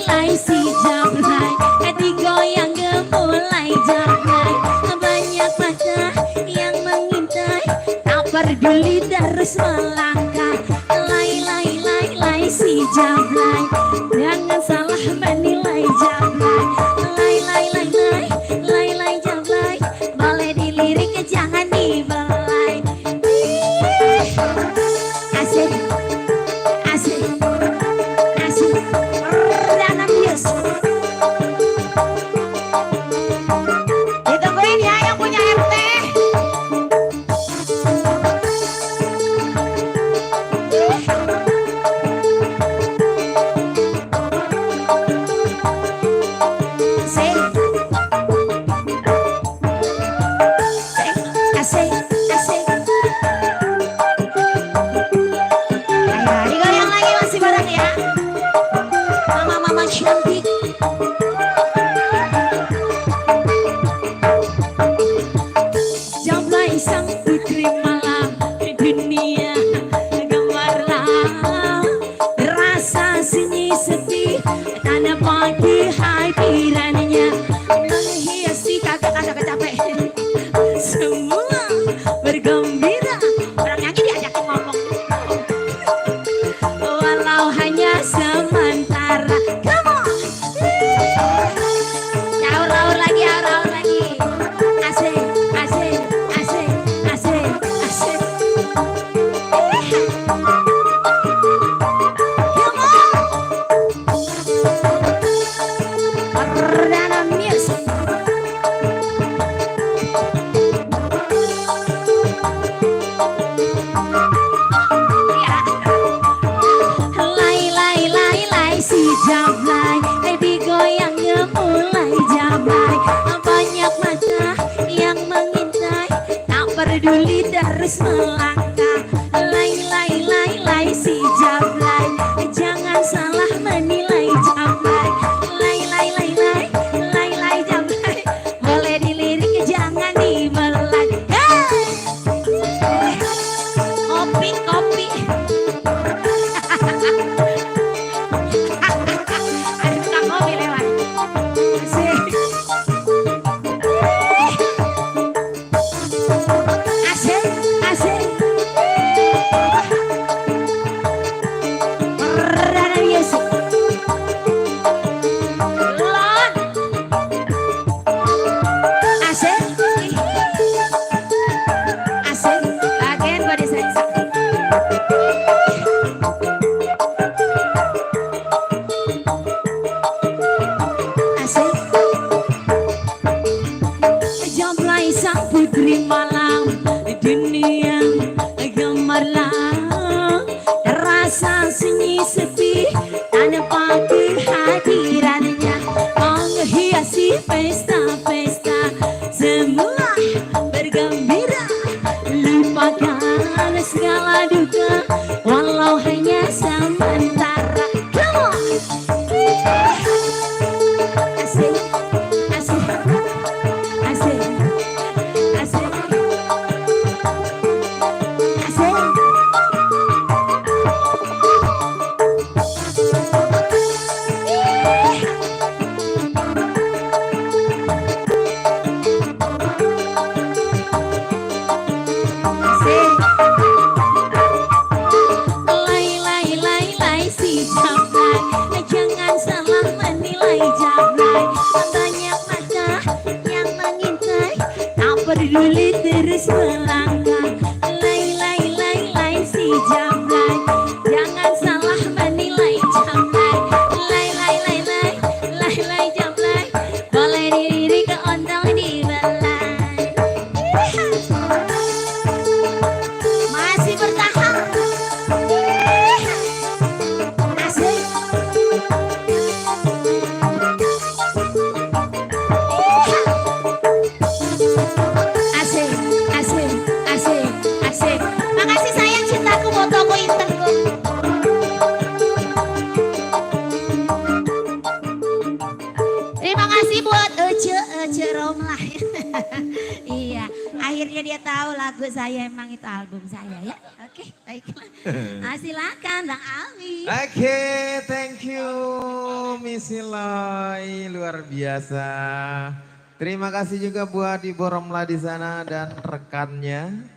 [SPEAKER 7] Lai si jablay, digoyang gemulai jablay. Banyak mata yang mengintai, tak peduli terus melangkah. Lai si jablay, jangan salah menilai jablay. Lai jablay, boleh dilirik jangan dibelai. Asik asik asik Perdana music. Ditungguin ya yang punya RT. Asik asik. Ayo digoyang lagi masih bareng ya. Mama cantik. Jablay sang putri malam di dunia gemarlah rasa sunyi sepi tanda pagi hadirannya menghiasi kakak capek semua bergembira orang nyanyi diajakin ngomong walau hanya sementara. Come on. Aur lagi asik asik asik asik asik. Come on. Perdana music. Lai si jablay, digoyang gemulai jablay. Banyak mata yang mengintai, tak peduli terus melangkah. Lai si jablay, jangan salah menilai jablay. Lai jablay, boleh dilirik jangan dibelai. Hey! Kopi ada tukang kopi lewat. Asik asik. Perdana music. Lon. Asik asik. Bagian gua diseriksa. Asik. Jablay sang putri malam di dunia gemarlah rasa sunyi sepi tanpa kehadirannya menghiasi pesta-pesta semua bergembira lupakan segala duka walau hanya sementara. Come on. Asik asik asik asik asik. Asik. Lai si jablay, jangan salah menilai jablay. Banyak mata yang mengintai, tak peduli terus melangkah. Lai si jablay, jangan salah menilai jablay. Lai jablay, boleh diri ke ontong dibelai. Masih bertahan.
[SPEAKER 5] akhirnya dia tahu lagu saya emang itu album saya ya. Oke, baiklah. Nah, silakan Bang Alwi.
[SPEAKER 4] Oke, thank you Miss Iloy, luar biasa. Terima kasih juga buat Ibu Romla di sana dan rekannya.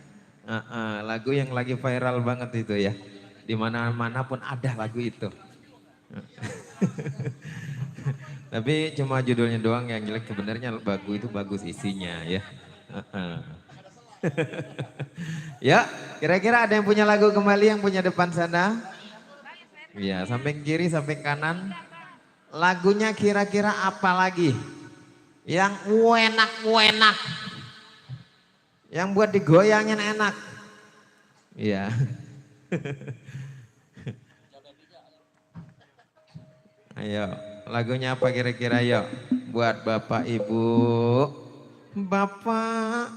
[SPEAKER 4] Lagu yang lagi viral banget itu ya. Di mana-mana pun ada lagu itu. Tapi cuma judulnya doang yang jelek, sebenarnya lagu itu bagus isinya ya. Ya, kira-kira ada yang punya lagu kembali, yang punya depan sana? Ya, samping kiri, samping kanan. Lagunya kira-kira apa lagi? Yang enak-enak. Yang buat digoyangin enak. Iya. Ayo, lagunya apa kira-kira yuk? Buat Bapak Ibu. Bapak,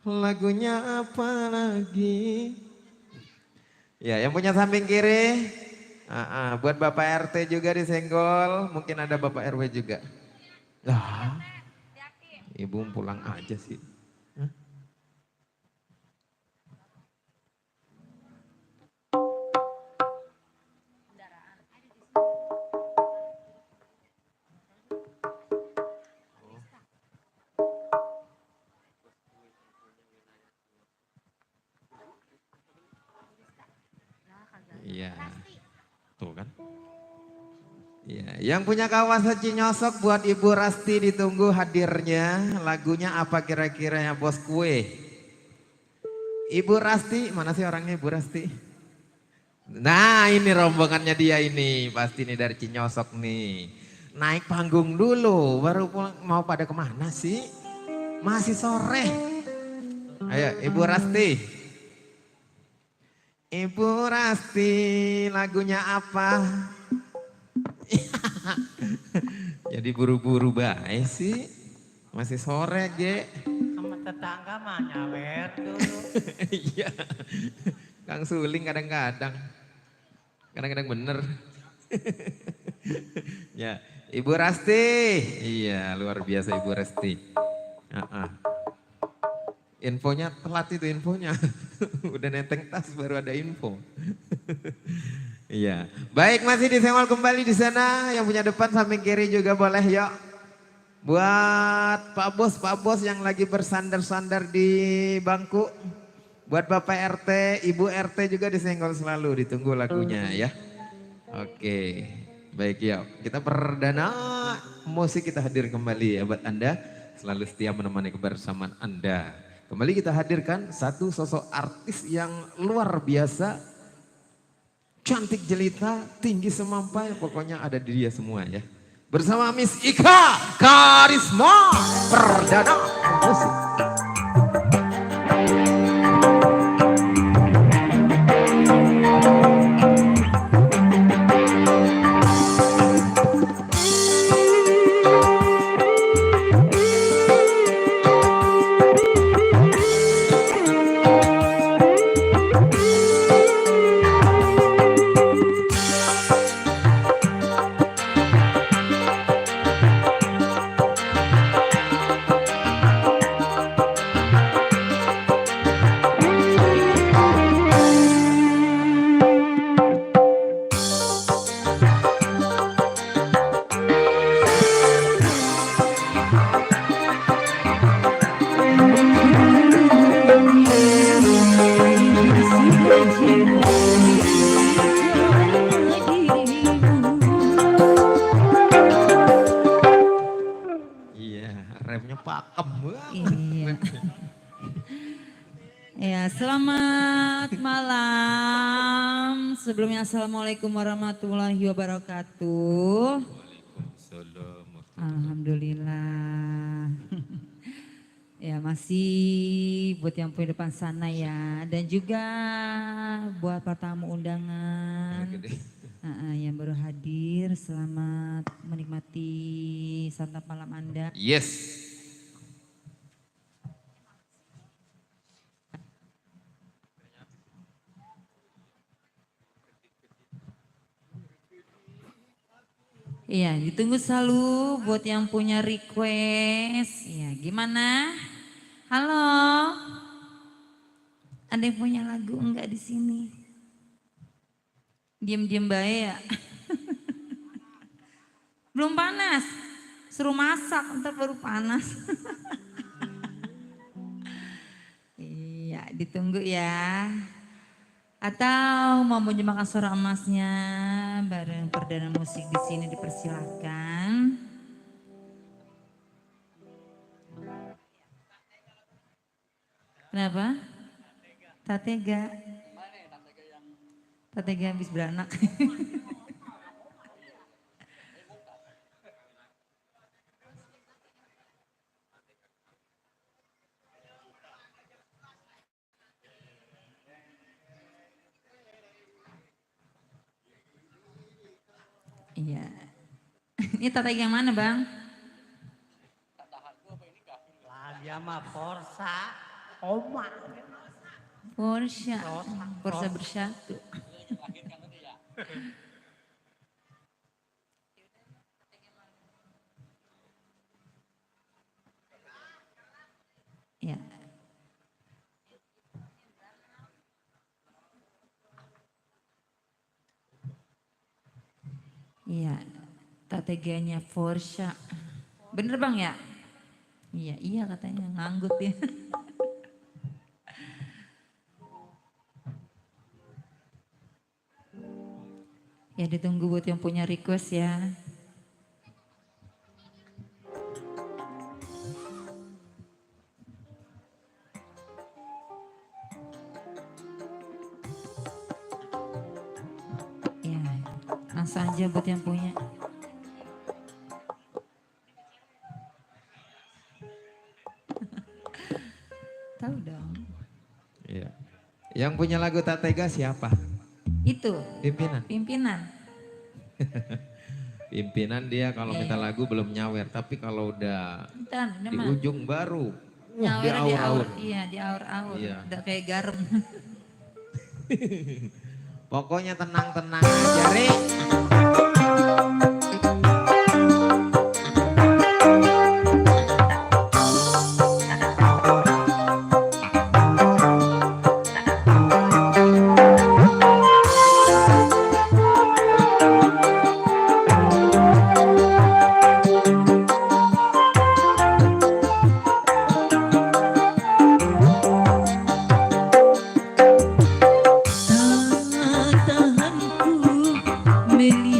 [SPEAKER 4] lagunya apa lagi? Ya, yang punya samping kiri. Buat Bapak RT juga disenggol. Mungkin ada Bapak RW juga. Lah, Ibu pulang aja sih. Iya, tuh kan. Iya, yang punya kawasan Cinyosok buat Ibu Rasti ditunggu hadirnya. Lagunya apa kira-kira ya Bos Kue? Ibu Rasti, mana sih orangnya Ibu Rasti? Nah ini rombongannya dia ini, pasti nih dari Cinyosok nih. Naik panggung dulu, baru pulang, mau pada kemana sih? Masih sore. Ayo Ibu Rasti. Ibu Rasti, lagunya apa? Jadi buru-buru baik sih. Masih sore, Ge.
[SPEAKER 6] Sama tetangga mah nyawer dulu.
[SPEAKER 4] Iya. Kang Suling kadang-kadang. Kadang-kadang bener. Ya, Ibu Rasti. Iya, luar biasa Ibu Rasti. Infonya telat itu infonya. Udah nenteng tas baru ada info. Iya. Baik, masih disenggol kembali di sana. Yang punya depan samping kiri juga boleh yuk. Buat Pak Bos yang lagi bersandar-sandar di bangku. Buat Bapak RT, Ibu RT juga disenggol selalu, ditunggu lagunya ya. Oke, baik ya. Kita perdana musik kita hadir kembali ya buat Anda. Selalu setia menemani kebersamaan Anda. Kembali kita hadirkan satu sosok artis yang luar biasa. Cantik jelita, tinggi semampai, pokoknya ada di dia semua ya. Bersama Miss Ika Karisma Perdana Musik. Remnya pakem banget.
[SPEAKER 5] Iya. Ya, selamat malam. Sebelumnya assalamualaikum warahmatullahi wabarakatuh. Alhamdulillah. Ya masih buat yang punya depan sana ya. Dan juga buat para tamu undangan. Yang baru hadir, selamat menikmati santap malam Anda.
[SPEAKER 4] Yes.
[SPEAKER 5] Iya, ditunggu selalu buat yang punya request. Ya, gimana? Halo. Ada yang punya lagu enggak di sini? Diem-diem bae ya. Belum panas. Suruh masak, ntar baru panas. Iya, ditunggu ya. Atau mau menjemahkan suara emasnya bareng perdana musik di sini dipersilahkan. Kenapa? Tatega. Tatega habis beranak. Iya. Ini tatega yang mana, Bang?
[SPEAKER 6] Lah dia mah Forsa. Oma.
[SPEAKER 5] Porsche. Porsche bersatu. Ya. Iya, tateganya Porsche. Bener Bang ya? Iya, iya katanya nganggut ya. Ya ditunggu buat yang punya request ya. Ya, langsung aja buat yang punya. Tahu dong.
[SPEAKER 4] Iya. Yang punya lagu Tak Tega siapa?
[SPEAKER 5] Itu
[SPEAKER 4] Pimpinan.
[SPEAKER 5] pimpinan.
[SPEAKER 4] Pimpinan dia kalau
[SPEAKER 5] Iya,
[SPEAKER 4] minta
[SPEAKER 5] iya.
[SPEAKER 4] lagu belum nyawer, tapi kalau udah
[SPEAKER 5] Bentar, ini
[SPEAKER 4] di
[SPEAKER 5] mah
[SPEAKER 4] ujung baru.
[SPEAKER 5] nyawer
[SPEAKER 4] Di
[SPEAKER 5] di
[SPEAKER 4] aur-aur.
[SPEAKER 5] aur. Iya, di aur-aur.
[SPEAKER 4] Iya.
[SPEAKER 5] Udah kayak garam.
[SPEAKER 4] Pokoknya tenang-tenang aja, Ri.
[SPEAKER 7] Tak tahanku melihat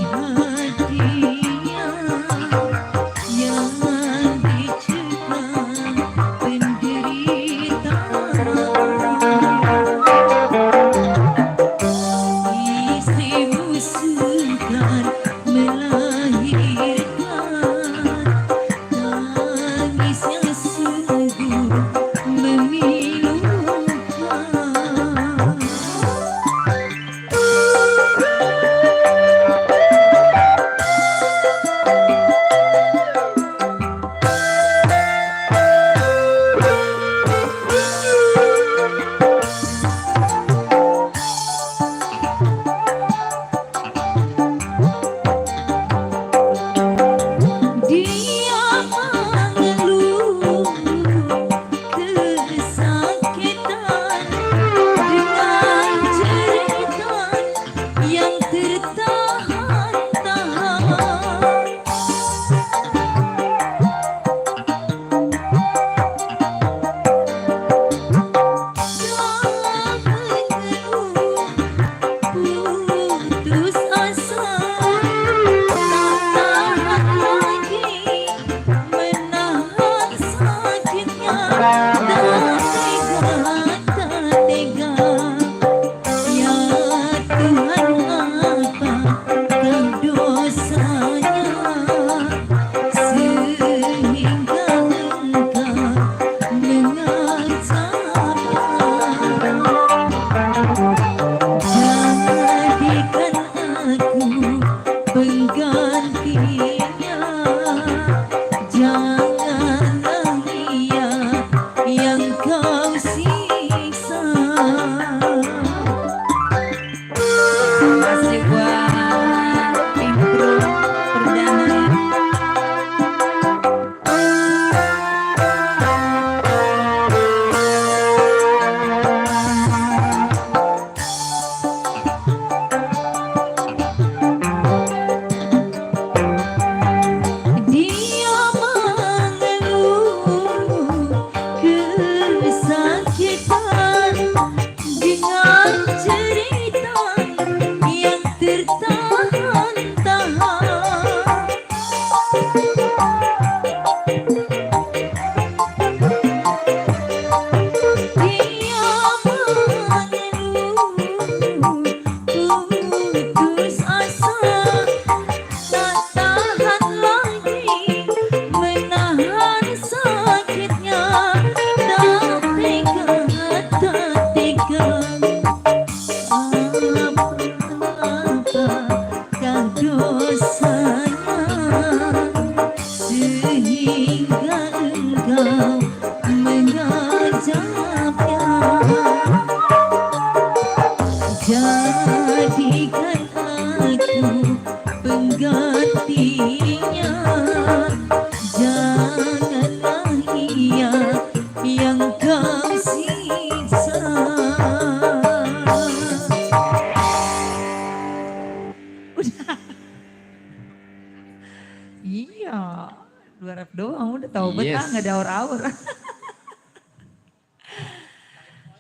[SPEAKER 8] 2 rep doang udah taubat
[SPEAKER 4] Yes.
[SPEAKER 8] nggak ada aur-aur.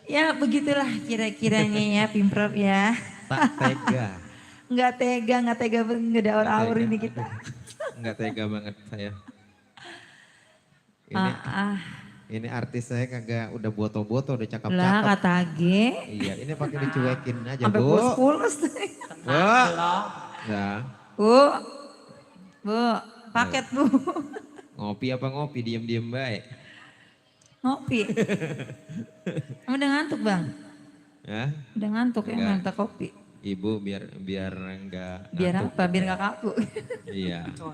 [SPEAKER 8] Ya begitulah kira-kiranya ya Pimprov ya.
[SPEAKER 4] Tak tega.
[SPEAKER 8] Nggak tega, nggak ada aur-aur ini kita.
[SPEAKER 4] Nggak tega banget saya. Ini ini artis saya kagak udah boto-boto, udah
[SPEAKER 8] Lah
[SPEAKER 4] cakep-cakep.
[SPEAKER 8] kata G.
[SPEAKER 4] Iya, ini pakai dicuekin aja,
[SPEAKER 8] Sampai
[SPEAKER 4] Bu.
[SPEAKER 8] pules-pules.
[SPEAKER 4] Bu. Nah,
[SPEAKER 8] Bu, paket Bu.
[SPEAKER 4] ngopi apa ngopi, diem-diem baik.
[SPEAKER 8] Ngopi. Kamu udah ngantuk Bang?
[SPEAKER 4] Ya,
[SPEAKER 8] Udah ngantuk ya
[SPEAKER 4] Enggak.
[SPEAKER 8] minta kopi.
[SPEAKER 4] Ibu biar enggak
[SPEAKER 8] Biar
[SPEAKER 4] ngantuk.
[SPEAKER 8] apa? Biar gak kaku.
[SPEAKER 4] Iya.
[SPEAKER 6] Tuh.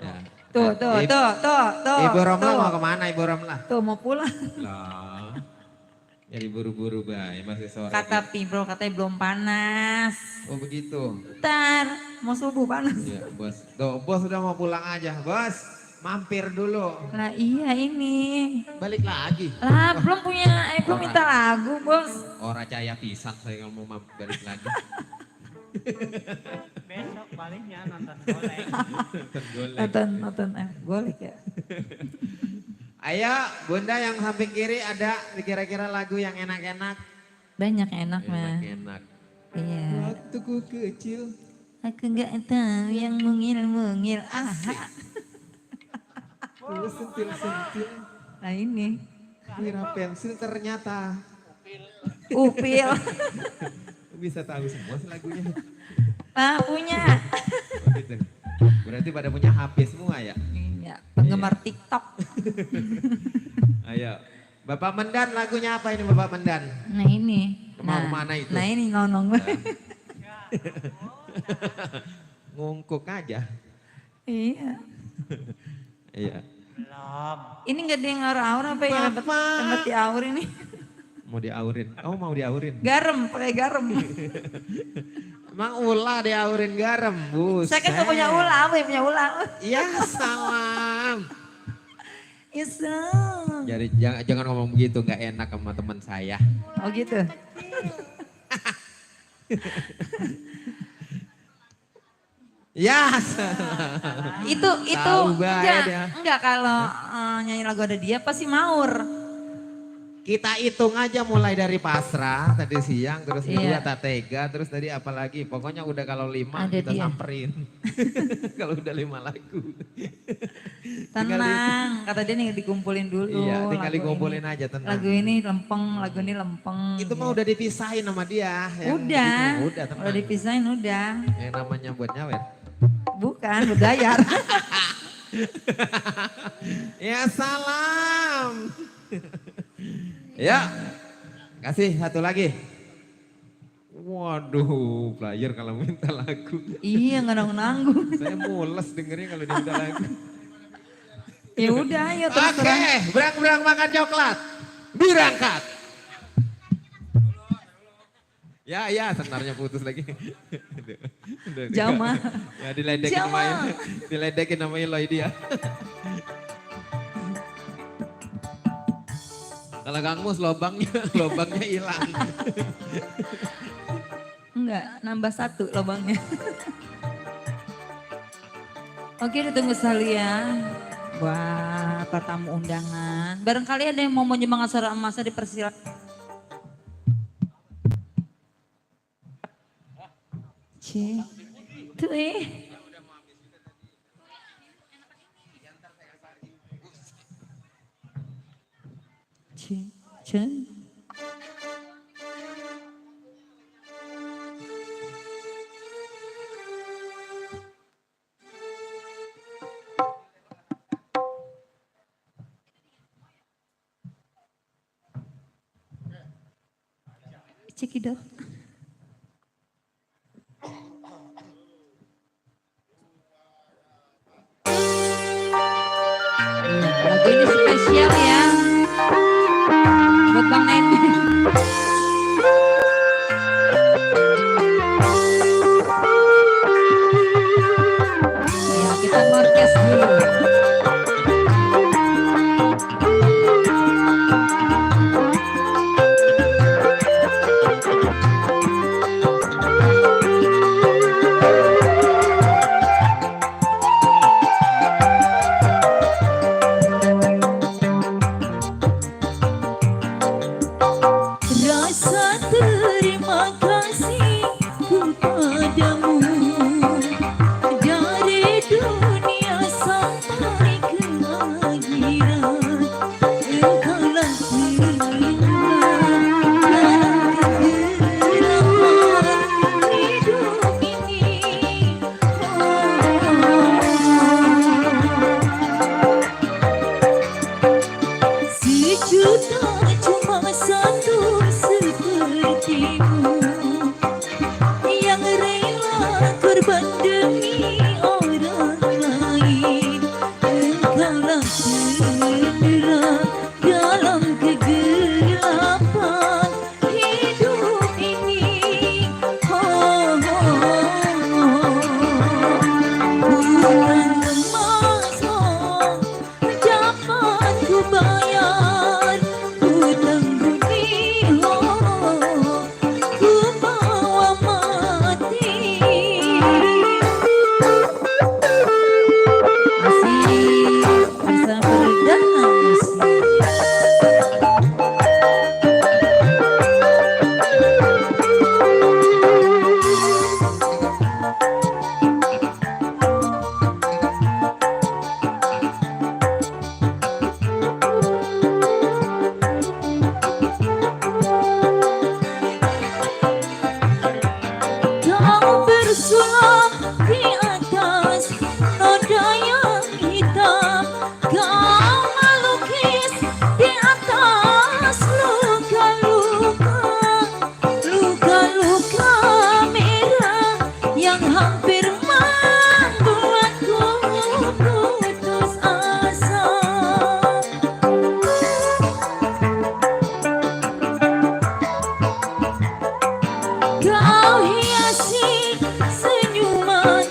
[SPEAKER 4] Ya.
[SPEAKER 8] Tuh.
[SPEAKER 4] Ibu Romla
[SPEAKER 8] tuh.
[SPEAKER 4] mau kemana Ibu Romla?
[SPEAKER 8] Tuh mau pulang.
[SPEAKER 4] Lah. Jadi buru-buru baik, masih sore.
[SPEAKER 8] Kata Pibro katanya belum panas.
[SPEAKER 4] Oh begitu.
[SPEAKER 8] Ntar mau subuh panas.
[SPEAKER 4] Iya, Bos. Tuh, Bos udah mau pulang aja. Bos, mampir dulu.
[SPEAKER 8] Lah iya ini.
[SPEAKER 4] Balik lagi.
[SPEAKER 8] Lah belum minta lagu Bos.
[SPEAKER 4] Ora caya pisan saya kalau mau balik lagi.
[SPEAKER 6] Besok baliknya nonton golek.
[SPEAKER 8] Nonton golek ya.
[SPEAKER 4] Ayo, Bunda yang samping kiri ada kira-kira lagu yang enak-enak.
[SPEAKER 8] Banyak enak mah.
[SPEAKER 4] Enak-enak.
[SPEAKER 8] Iya.
[SPEAKER 4] Waktu ku kecil.
[SPEAKER 8] Aku nggak tahu yang mungil-mungil.
[SPEAKER 4] Lu sentil-sentil.
[SPEAKER 8] Nah ini.
[SPEAKER 4] Kira pensil ternyata.
[SPEAKER 8] Upil.
[SPEAKER 4] Bisa tahu semua sih lagunya.
[SPEAKER 8] Punya.
[SPEAKER 4] Oh, gitu. Berarti pada punya HP semua ya?
[SPEAKER 8] Iya, penggemar TikTok.
[SPEAKER 4] Ayo. Bapak Mendan lagunya apa ini Bapak Mendan?
[SPEAKER 8] Nah ini.
[SPEAKER 4] Mau mana itu?
[SPEAKER 8] Nah ini nonong.
[SPEAKER 4] Ngungkuk aja.
[SPEAKER 8] Iya.
[SPEAKER 4] Iya.
[SPEAKER 6] Belum.
[SPEAKER 8] Ini nggak ada yang aur-aur apa ya? Tempat diaur ini.
[SPEAKER 4] Mau diaurin. Oh mau diaurin.
[SPEAKER 8] Garam, pakai garam.
[SPEAKER 4] Emang ulah diaurin garam, Bus.
[SPEAKER 8] Saya kan nggak punya ulah, apa yang punya ulah?
[SPEAKER 4] Ya salam.
[SPEAKER 8] Islam.
[SPEAKER 4] Jadi jangan ngomong begitu, nggak enak sama teman saya.
[SPEAKER 8] Oh gitu.
[SPEAKER 4] Ya.
[SPEAKER 8] Itu
[SPEAKER 4] Tahu baik dia.
[SPEAKER 8] enggak kalau nyanyi lagu ada dia pasti maur.
[SPEAKER 4] Kita hitung aja mulai dari pasrah tadi siang, terus kedua
[SPEAKER 8] Iya.
[SPEAKER 4] tak tega, terus tadi apa lagi? Pokoknya udah kalau 5
[SPEAKER 8] Ada
[SPEAKER 4] kita
[SPEAKER 8] dia.
[SPEAKER 4] samperin. Kalau udah 5 lagu.
[SPEAKER 8] Tenang, kata dia nih dikumpulin dulu.
[SPEAKER 4] Iya, tinggal
[SPEAKER 8] lagu
[SPEAKER 4] dikumpulin
[SPEAKER 8] ini.
[SPEAKER 4] aja tenang.
[SPEAKER 8] Lagu ini lempeng, lagu ini lempeng.
[SPEAKER 4] Itu mah udah dipisahin sama dia. yang
[SPEAKER 8] Udah,
[SPEAKER 4] gitu. Udah tenang.
[SPEAKER 8] udah dipisahin udah.
[SPEAKER 4] Yang namanya buat nyawer.
[SPEAKER 8] Bukan, bergayar.
[SPEAKER 4] Ya salam. Ya, kasih satu lagi. Waduh, player kalau minta lagu.
[SPEAKER 8] Iya, nggak nanggung.
[SPEAKER 4] Saya mules dengernya kalau dia minta lagu.
[SPEAKER 8] Ya udah, ayo terus
[SPEAKER 4] Oke,
[SPEAKER 8] terang.
[SPEAKER 4] berang-berang makan coklat. Berangkat. Ya, senarnya putus lagi.
[SPEAKER 8] Jama.
[SPEAKER 4] Ya, diledekin
[SPEAKER 8] Jama.
[SPEAKER 4] namanya. Diledekin namanya Loy dia. Kalau Kang Mus lobangnya hilang.
[SPEAKER 8] Enggak, nambah 1 lubangnya. Oke, ditunggu sekalian. Wah, para tamu undangan. Barangkali ada yang mau menyemangati seorang masa dipersilakan. Tuh Ceng. Cekidot. Lagu ini spesial ya. Buat Bang Neni. Ya, kita ngorkes dulu.
[SPEAKER 7] pandemi orang lain. Engkaulah terang dalam kegelapan hidup ini. Oh, bulan emas dapat ku bayar hutang budi. Ku bawa mati.
[SPEAKER 8] Masih bisa berdana musik.
[SPEAKER 7] Kau bersulam di atas noda yang hitam. Kau melukis di atas luka-luka, luka-luka merah yang hampir membuatku putus asa. Kau hiasi senyuman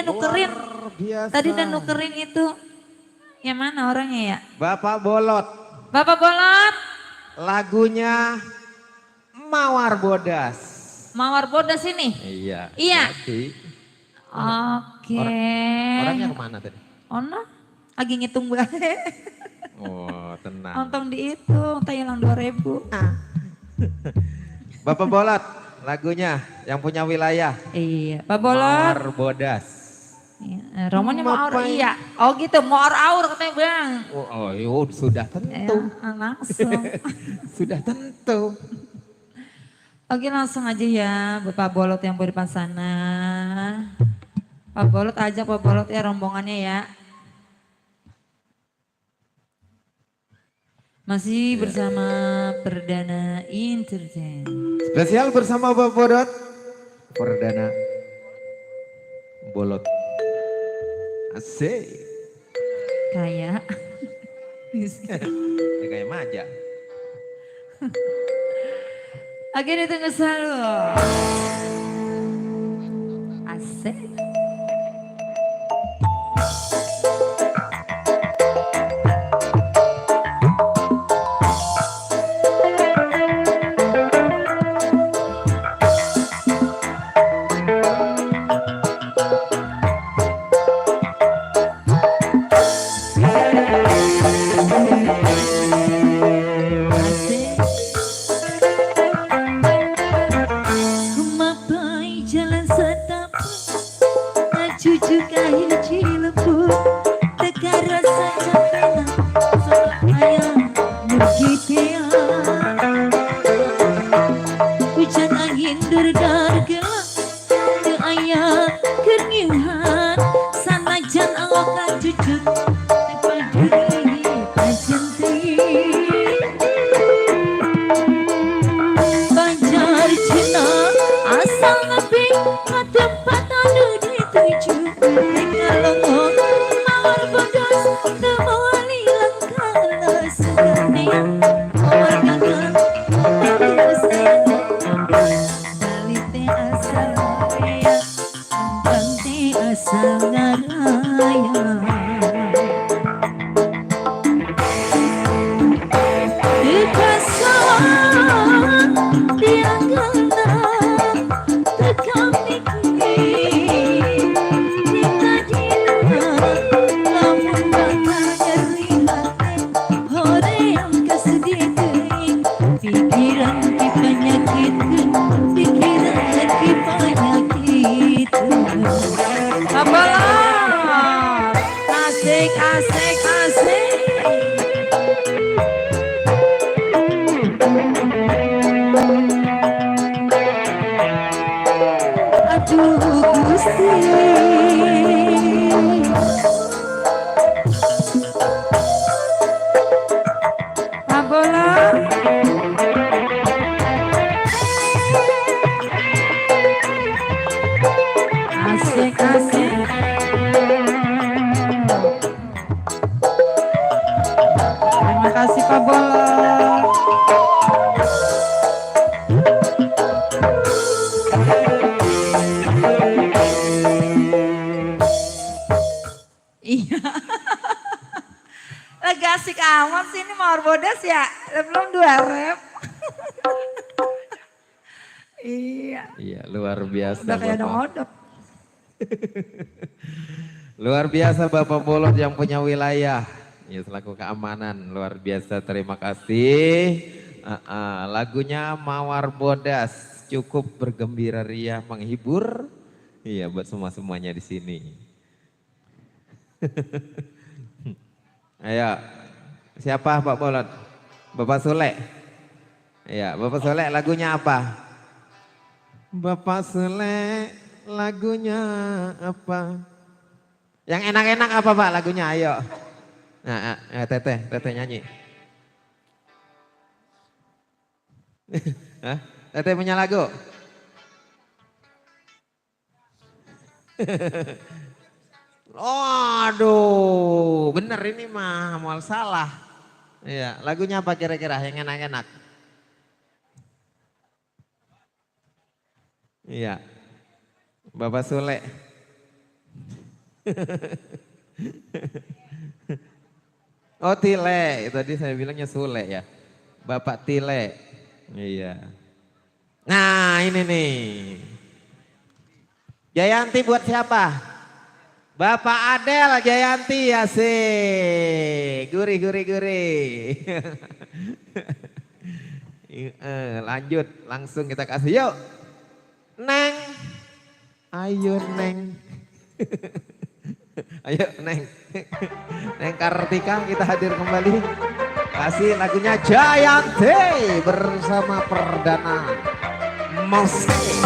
[SPEAKER 8] nukerin.
[SPEAKER 4] Luar biasa.
[SPEAKER 8] Tadi udah nukerin itu. Yang mana orangnya ya?
[SPEAKER 4] Bapak Bolot.
[SPEAKER 8] Bapak Bolot.
[SPEAKER 4] Lagunya Mawar Bodas.
[SPEAKER 8] Mawar Bodas ini.
[SPEAKER 4] Iya.
[SPEAKER 8] Iya.
[SPEAKER 4] Jadi,
[SPEAKER 8] Oke.
[SPEAKER 4] orangnya kemana tadi?
[SPEAKER 8] Ono lagi ngitung bae.
[SPEAKER 4] Oh, tenang.
[SPEAKER 8] Nonton di itu, Thailand 2000.
[SPEAKER 4] Bapak Bolot, lagunya yang punya wilayah.
[SPEAKER 8] Iya, Pak Bolot.
[SPEAKER 4] Mawar Bodas.
[SPEAKER 8] Iya, Romannya mau aur,
[SPEAKER 4] Ngapain?
[SPEAKER 8] iya. Oh gitu, mau aur katanya bang.
[SPEAKER 4] Oh, sudah tentu.
[SPEAKER 8] Langsung.
[SPEAKER 4] Sudah tentu.
[SPEAKER 8] Oke langsung aja ya, Bapak Bolot yang di depan sana. Pak Bolot ajak Pak Bolot ya rombongannya ya. Masih bersama Perdana Entertain.
[SPEAKER 4] Spesial bersama Bapak Bolot. Perdana Bolot. Asik.
[SPEAKER 8] Kayak.
[SPEAKER 4] Ya, kayak maja.
[SPEAKER 8] Oke ditunggu selalu. Asik.
[SPEAKER 7] Mapai jalan setapak, cucu kahil cilepu, teka rasa capek sama ayam bergitea. Hujan angin derdarga, ke ayam kerniuhan, sanajan alokan cucu, paduri pajentik. Banjar Cina asal nabi ke tempat anu dituju. Kalau mawar bodas temali langkah segane mawar gagal balite asal raya bante asal ngaraya. Dikasih dia kena tekam mikir kita dina lamun bakal nyeri hati hoream kesedih teuing pikiran ki penyakitkeun pikiran ki penyakitkeun.
[SPEAKER 8] Pak Bolot. Asik, asik, asik.
[SPEAKER 7] Aduh Gusti,
[SPEAKER 8] Pak Bolot. Asik, asik. Terima kasih Pak Bolot. Iya. Lagi asik amat sih ini Mawar Bodas ya. Belum 2 rep. Iya.
[SPEAKER 4] Iya, luar biasa.
[SPEAKER 8] Udah kayak
[SPEAKER 4] Bapak.
[SPEAKER 8] odok.
[SPEAKER 4] Luar biasa Bapak Bolot yang punya wilayah. Ya selaku keamanan, luar biasa, terima kasih. Lagunya Mawar Bodas cukup bergembira ria, menghibur. Iya buat semuanya di sini. Ayo, siapa Pak Bolot? Bapak Sule. Iya, Bapak Sule lagunya apa? Bapak Sule lagunya apa? Yang enak-enak apa Pak lagunya? Ayo. Nah, Teteh nyanyi. Hah? Teteh punya lagu? Aduh, bener ini mah mau salah. Iya, lagunya apa kira-kira yang enak-enak? Iya, Bapak Sule. Oh Tile, tadi saya bilangnya Sule ya. Bapak Tile. Iya. Nah ini nih. Jayanti buat siapa? Bapak Adel Jayanti ya sih. Gurih. Lanjut, langsung kita kasih yuk. Neng. Ayo Neng. Ayo Neng. Neng Kartika kita hadir kembali. Kasih lagunya Jayanti bersama Perdana Musik.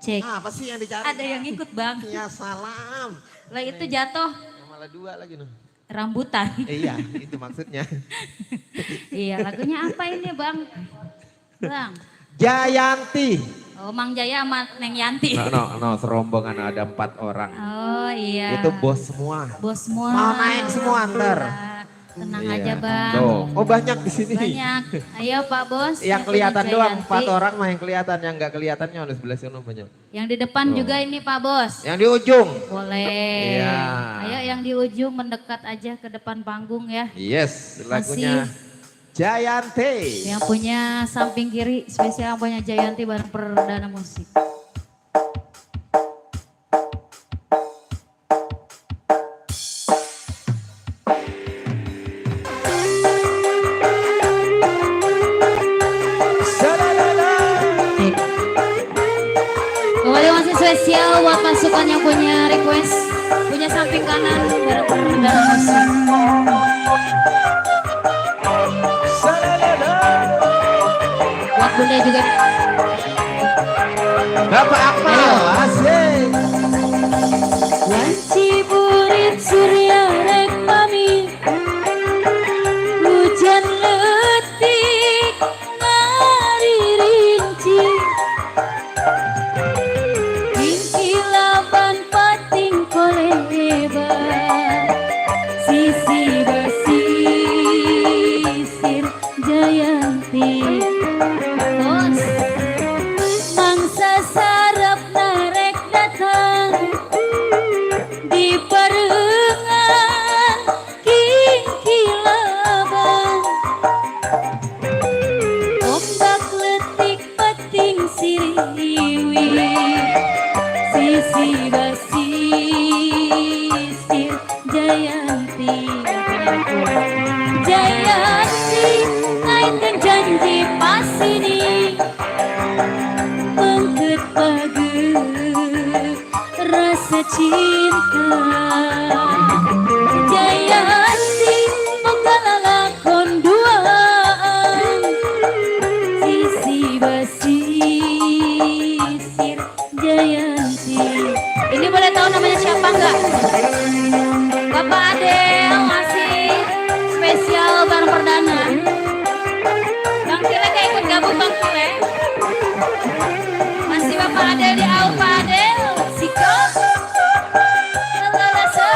[SPEAKER 5] Cek.
[SPEAKER 4] Apa sih yang dicari?
[SPEAKER 5] Ada yang ikut bang.
[SPEAKER 4] Ya salam.
[SPEAKER 5] Lah itu jatuh
[SPEAKER 4] Malah dua lagi noh.
[SPEAKER 5] rambutan.
[SPEAKER 4] Iya, itu maksudnya.
[SPEAKER 5] Iya, lagunya apa ini bang? Bang.
[SPEAKER 4] Jayanti.
[SPEAKER 5] Oh, Mang Jaya sama Neng Yanti.
[SPEAKER 4] No, serombongan ada 4 orang.
[SPEAKER 5] Oh iya.
[SPEAKER 4] Itu bos semua.
[SPEAKER 5] Bos semua.
[SPEAKER 4] Mau naik semua ntar.
[SPEAKER 5] Tenang
[SPEAKER 4] Iya.
[SPEAKER 5] aja bang.
[SPEAKER 4] Tuh. Oh banyak di sini.
[SPEAKER 5] Banyak. Ayo Pak Bos.
[SPEAKER 4] Yang
[SPEAKER 5] punya
[SPEAKER 4] kelihatan doang,
[SPEAKER 5] Jayanti.
[SPEAKER 4] 4 orang mah yang kelihatan, yang nggak kelihatannya ada sebelah sana banyak.
[SPEAKER 5] Yang di depan
[SPEAKER 4] Tuh.
[SPEAKER 5] juga ini Pak Bos.
[SPEAKER 4] Yang di ujung.
[SPEAKER 5] Boleh.
[SPEAKER 4] Iya.
[SPEAKER 5] Ayo yang di ujung mendekat aja ke depan panggung ya.
[SPEAKER 4] Yes, lagunya Jayanti.
[SPEAKER 5] Yang punya samping kiri spesial punya Jayanti bareng Perdana Musik. Kembali masih spesial buat pasukan yang punya request, punya samping kanan bareng Perdana Musik. Buat bunda juga.
[SPEAKER 4] Bapak Akmal, asik.
[SPEAKER 7] Wanci burit surya rek mami, hujan letik ngari rinci, Bingkilaban pating kolebar, sisi basisir Jayanti.
[SPEAKER 5] Bos,
[SPEAKER 7] Mangsa sarap narek datang di barengan Bingkilaban, ombak letik peting siriwi, sisi basisir Jayanti. Jayanti ngaiten janji pas ini, mengket pageu rasa cinta. Jayanti menggalalakon duaan, sisi basisir Jayanti.
[SPEAKER 5] ini boleh tahu namanya siapa enggak? Bapak Adel masih spesial bareng Perdana. Bang Tile kayak ikut gabung Bang Tile. Masih Bapak Adel di AU Pak Adel. Sikap. Lalasa.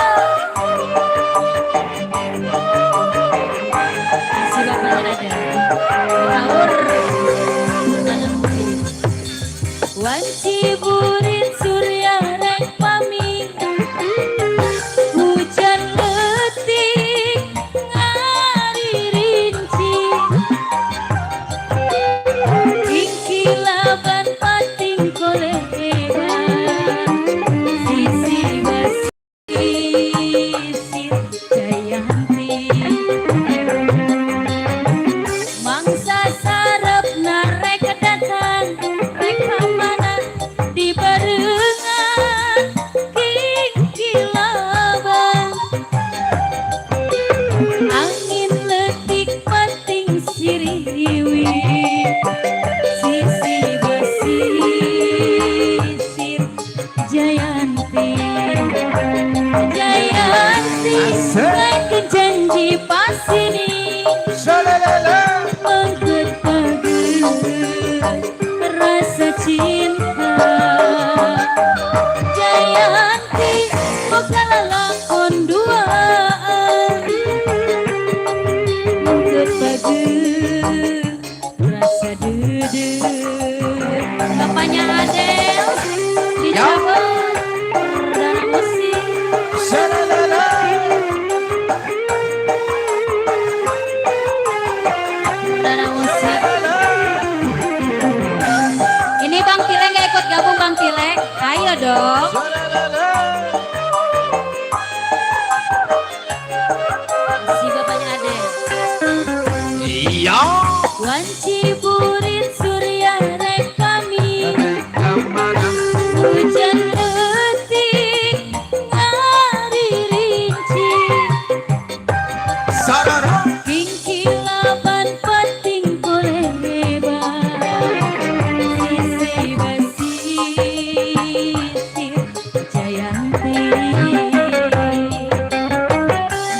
[SPEAKER 7] Jayanti Naikkan janji pas ini Mengget bagus Rasa cinta Jayanti Buka lakon duaan Mengget bagus Rasa duduk Bapaknya Adel Di Jawa Perdana musik Perdana musik Ini Bang Tile gak ikut gabung Bang Tile? Ayo dong Si bapaknya Adel Wanci burit surya rek kami Hujan letik ngari rinci Kingkilaban pating boleh lebar Sisi basisir Jayanti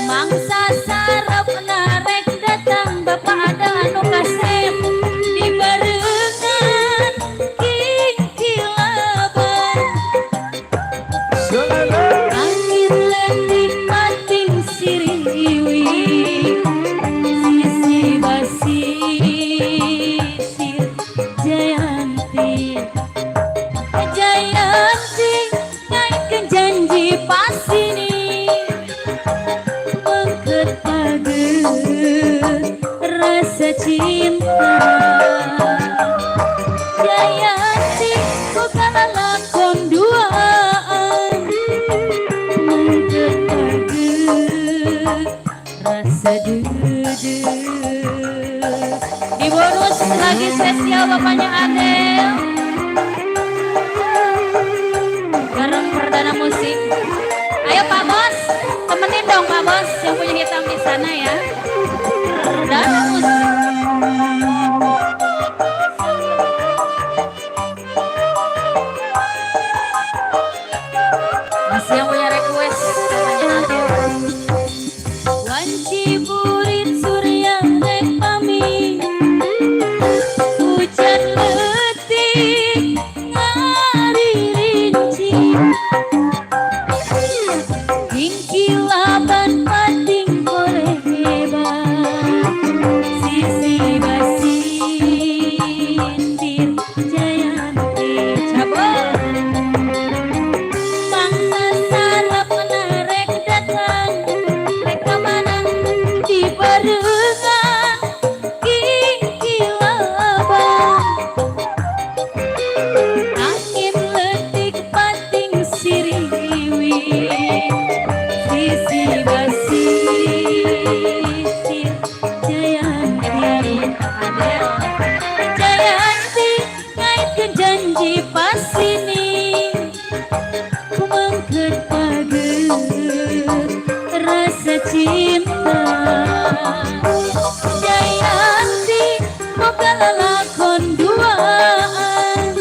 [SPEAKER 7] Mangsa sarap narek datang Bapak ada anu kasep Di barengan kingkilaban Angin letik pating siriwi Sisi basisir Jayanti Jayanti Naikkan janji pas ini Mengket bagus Rasa cinta Jayanti Buka lakon duaan Mengket bagus Rasa duduk Di bonus lagi spesial bapaknya Adel Garam perdana musik Ayo Pak Bos Temenin dong Pak Bos Yang punya hitam di sana ya Perdana musik Masih yang punya request bapaknya Adel Wanci burit surya rek pami Hujan letik ngari rinci Kingkilaban pating boleh hebat Sisi basindir Jayanti Cabut Mangsa sarap narek datang Mereka manang di barengan Kingkilaban Angin letik pating siriwi Sisi basisir Jayanti Adel Jayanti Naikkan janji pas ini Ku mengket bagus Rasa cinta Jayanti Buka lakon duaan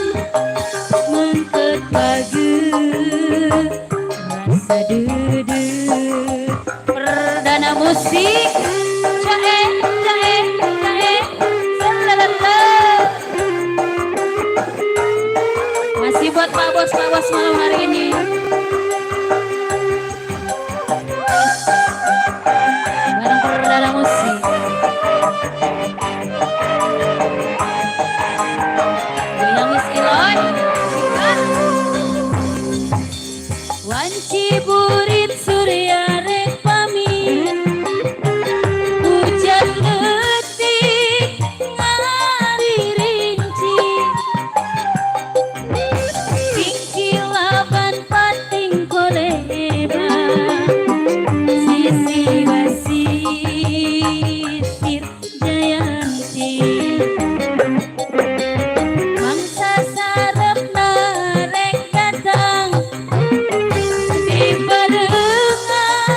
[SPEAKER 7] Mengket bagus Rasa duduk Perdana musik Jae, jae, jae Salalala Masih buat Pak Bos malam hari ini Barang perdana musik Bilang Miss Ilon Wanci burit surya rek pami Hujan letik ngari rinci Kingkilaban pating koleban Sisi basisir Jayanti Mangsa sarap narek datang Di barengan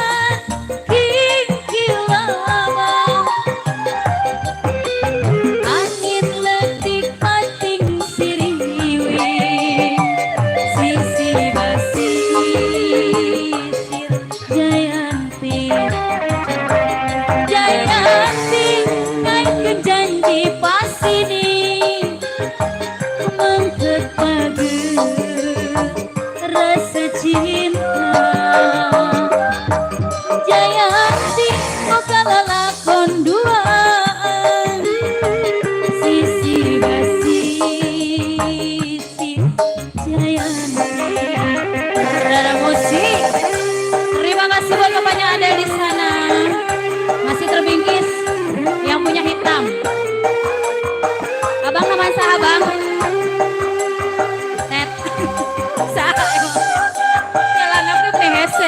[SPEAKER 7] kasih buat bapaknya ada di sana. Masih terbingkis. Yang punya hitam. Abang namanya sah abang. Tet. Sah emang. Jalan apa PHC.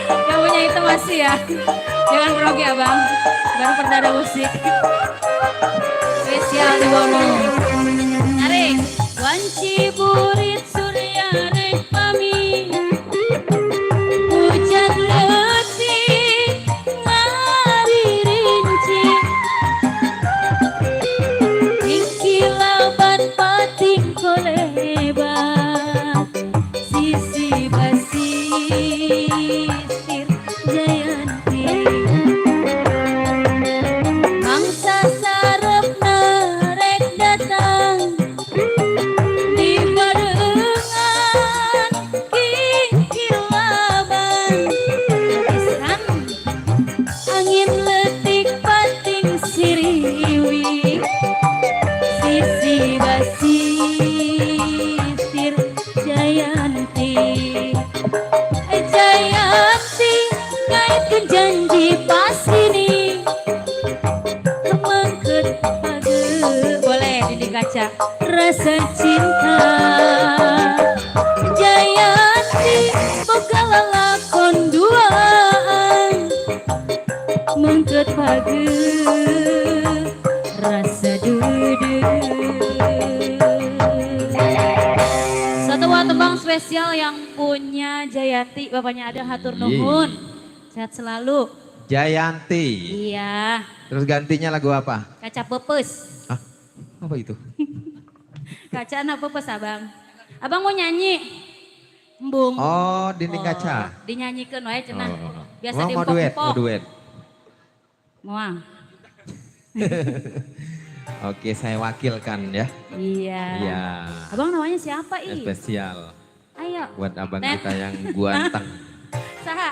[SPEAKER 7] Yang punya hitam masih ya. Jangan grogi abang. Baru perdana musik. Spesial di bawah. Tarik. Wanci burit surya rek pami. Hujan letih mari rinci. Ingkilaban pating kolebat. Sisi basisir Jayanti. Mangsa sarep narek datang. Di barengan kikilaban. Pisan angin letik pating siriwi. Sisi basisir Jayanti. Jayanti ngaitkeun janji pas ini. Mangkeut page boleh di kaca rasa cinta. Jayanti boga lalakon duaan. Mangkeut page rasa dudu. Satu buah tembang spesial yang punya Jayanti, bapaknya ada hatur nuhun. Sehat selalu.
[SPEAKER 4] Jayanti.
[SPEAKER 7] Iya,
[SPEAKER 4] Terus gantinya lagu apa?
[SPEAKER 7] kaca pepes.
[SPEAKER 4] Hah? Apa itu?
[SPEAKER 7] Kaca anak pepes abang. Abang mau nyanyi? Embung.
[SPEAKER 4] Oh, dinding kaca.
[SPEAKER 7] Dinyanyikan wae cenah.
[SPEAKER 4] Oh.
[SPEAKER 7] Biasa
[SPEAKER 4] Mau duet, mau
[SPEAKER 7] diempok-empok.
[SPEAKER 4] duet.
[SPEAKER 7] Moang.
[SPEAKER 4] Oke, saya wakilkan ya.
[SPEAKER 7] Iya.
[SPEAKER 4] Iya.
[SPEAKER 7] Abang namanya siapa ih?
[SPEAKER 4] Spesial
[SPEAKER 7] Ayo.
[SPEAKER 4] buat abang
[SPEAKER 7] Tet.
[SPEAKER 4] kita yang guanteng.
[SPEAKER 7] Saha?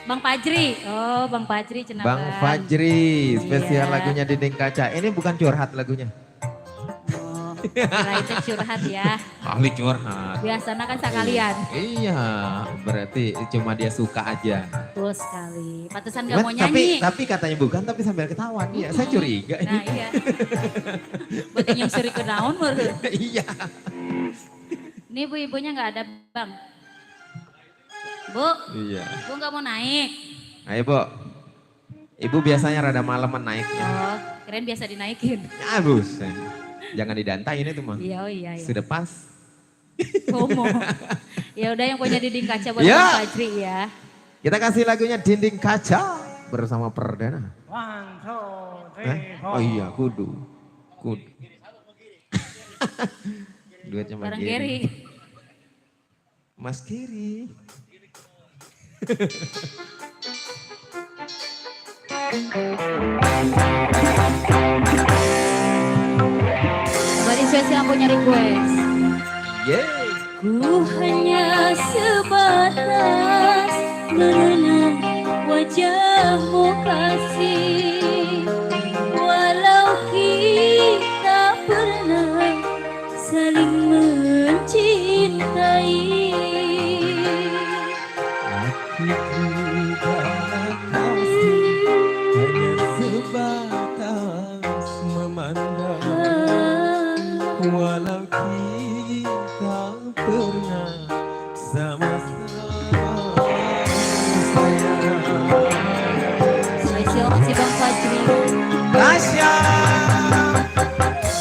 [SPEAKER 7] Bang Fajri. Oh, Bang Fajri cenah.
[SPEAKER 4] Bang Fajri, spesial
[SPEAKER 7] Iya.
[SPEAKER 4] lagunya dinding kaca. Ini bukan curhat lagunya.
[SPEAKER 7] Oh, kira itu curhat ya.
[SPEAKER 4] Ahli curhat.
[SPEAKER 7] Biasanya kan sekalian.
[SPEAKER 4] Iya, berarti cuma dia suka aja.
[SPEAKER 7] Betul sekali. Pantesan gak mau
[SPEAKER 4] Tapi
[SPEAKER 7] nyanyi.
[SPEAKER 4] katanya bukan, tapi sambil ketahuan. Iya, saya curiga.
[SPEAKER 7] Nah iya. Berarti yang suri ke daun baru.
[SPEAKER 4] Iya.
[SPEAKER 7] Ini ibu-ibunya gak ada bang. Bu,
[SPEAKER 4] Iya.
[SPEAKER 7] bu gak mau naik.
[SPEAKER 4] Ayo, Bu. Ibu biasanya rada malaman naiknya.
[SPEAKER 7] Oh, keren biasa dinaikin.
[SPEAKER 4] Ya, buset. Jangan didantain itu mah.
[SPEAKER 7] Iya, oh iya.
[SPEAKER 4] Sudah pas.
[SPEAKER 7] Homo. Ya udah yang punya dinding kaca buat
[SPEAKER 4] Ya.
[SPEAKER 7] Bang Fajri ya.
[SPEAKER 4] Kita kasih lagunya Dinding Kaca bersama Perdana.
[SPEAKER 6] 1, 2,
[SPEAKER 4] Hah?
[SPEAKER 6] 3, 4.
[SPEAKER 4] Oh iya, kudu. Duetnya Mas
[SPEAKER 7] Bareng
[SPEAKER 4] Geri.
[SPEAKER 7] Geri.
[SPEAKER 4] Mas Geri.
[SPEAKER 7] Bari spesial punya request.
[SPEAKER 4] Yeay.
[SPEAKER 7] Ku hanya sebatas mengenang wajahmu kasih. Walau kita pernah saling mencintai.
[SPEAKER 4] Aku tidak kasih hanya sebatas memandang. Walau kita pernah sama-sama
[SPEAKER 7] Spesial masih Bang Fajri.
[SPEAKER 4] Tasya.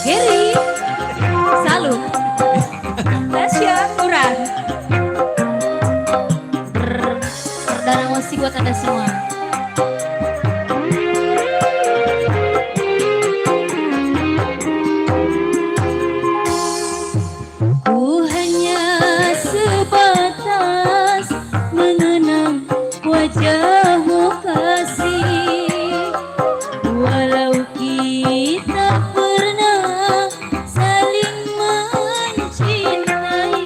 [SPEAKER 7] Geri. Salut. Tasya kurang. Perdana musik buat Anda semua. Ku hanya sebatas mengenang wajahmu kasih. Walau kita pernah saling mencintai.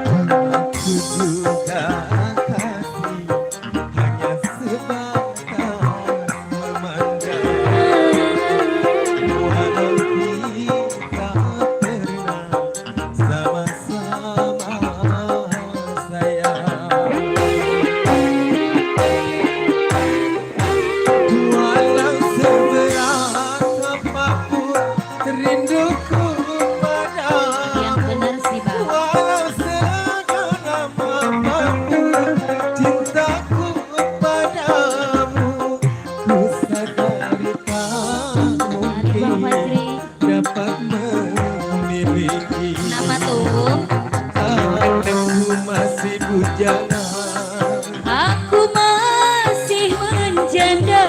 [SPEAKER 4] Aku juga kasih hanya sebatas memandang. Walau kita pernah sama-sama sayang.
[SPEAKER 7] Aku masih menjanda,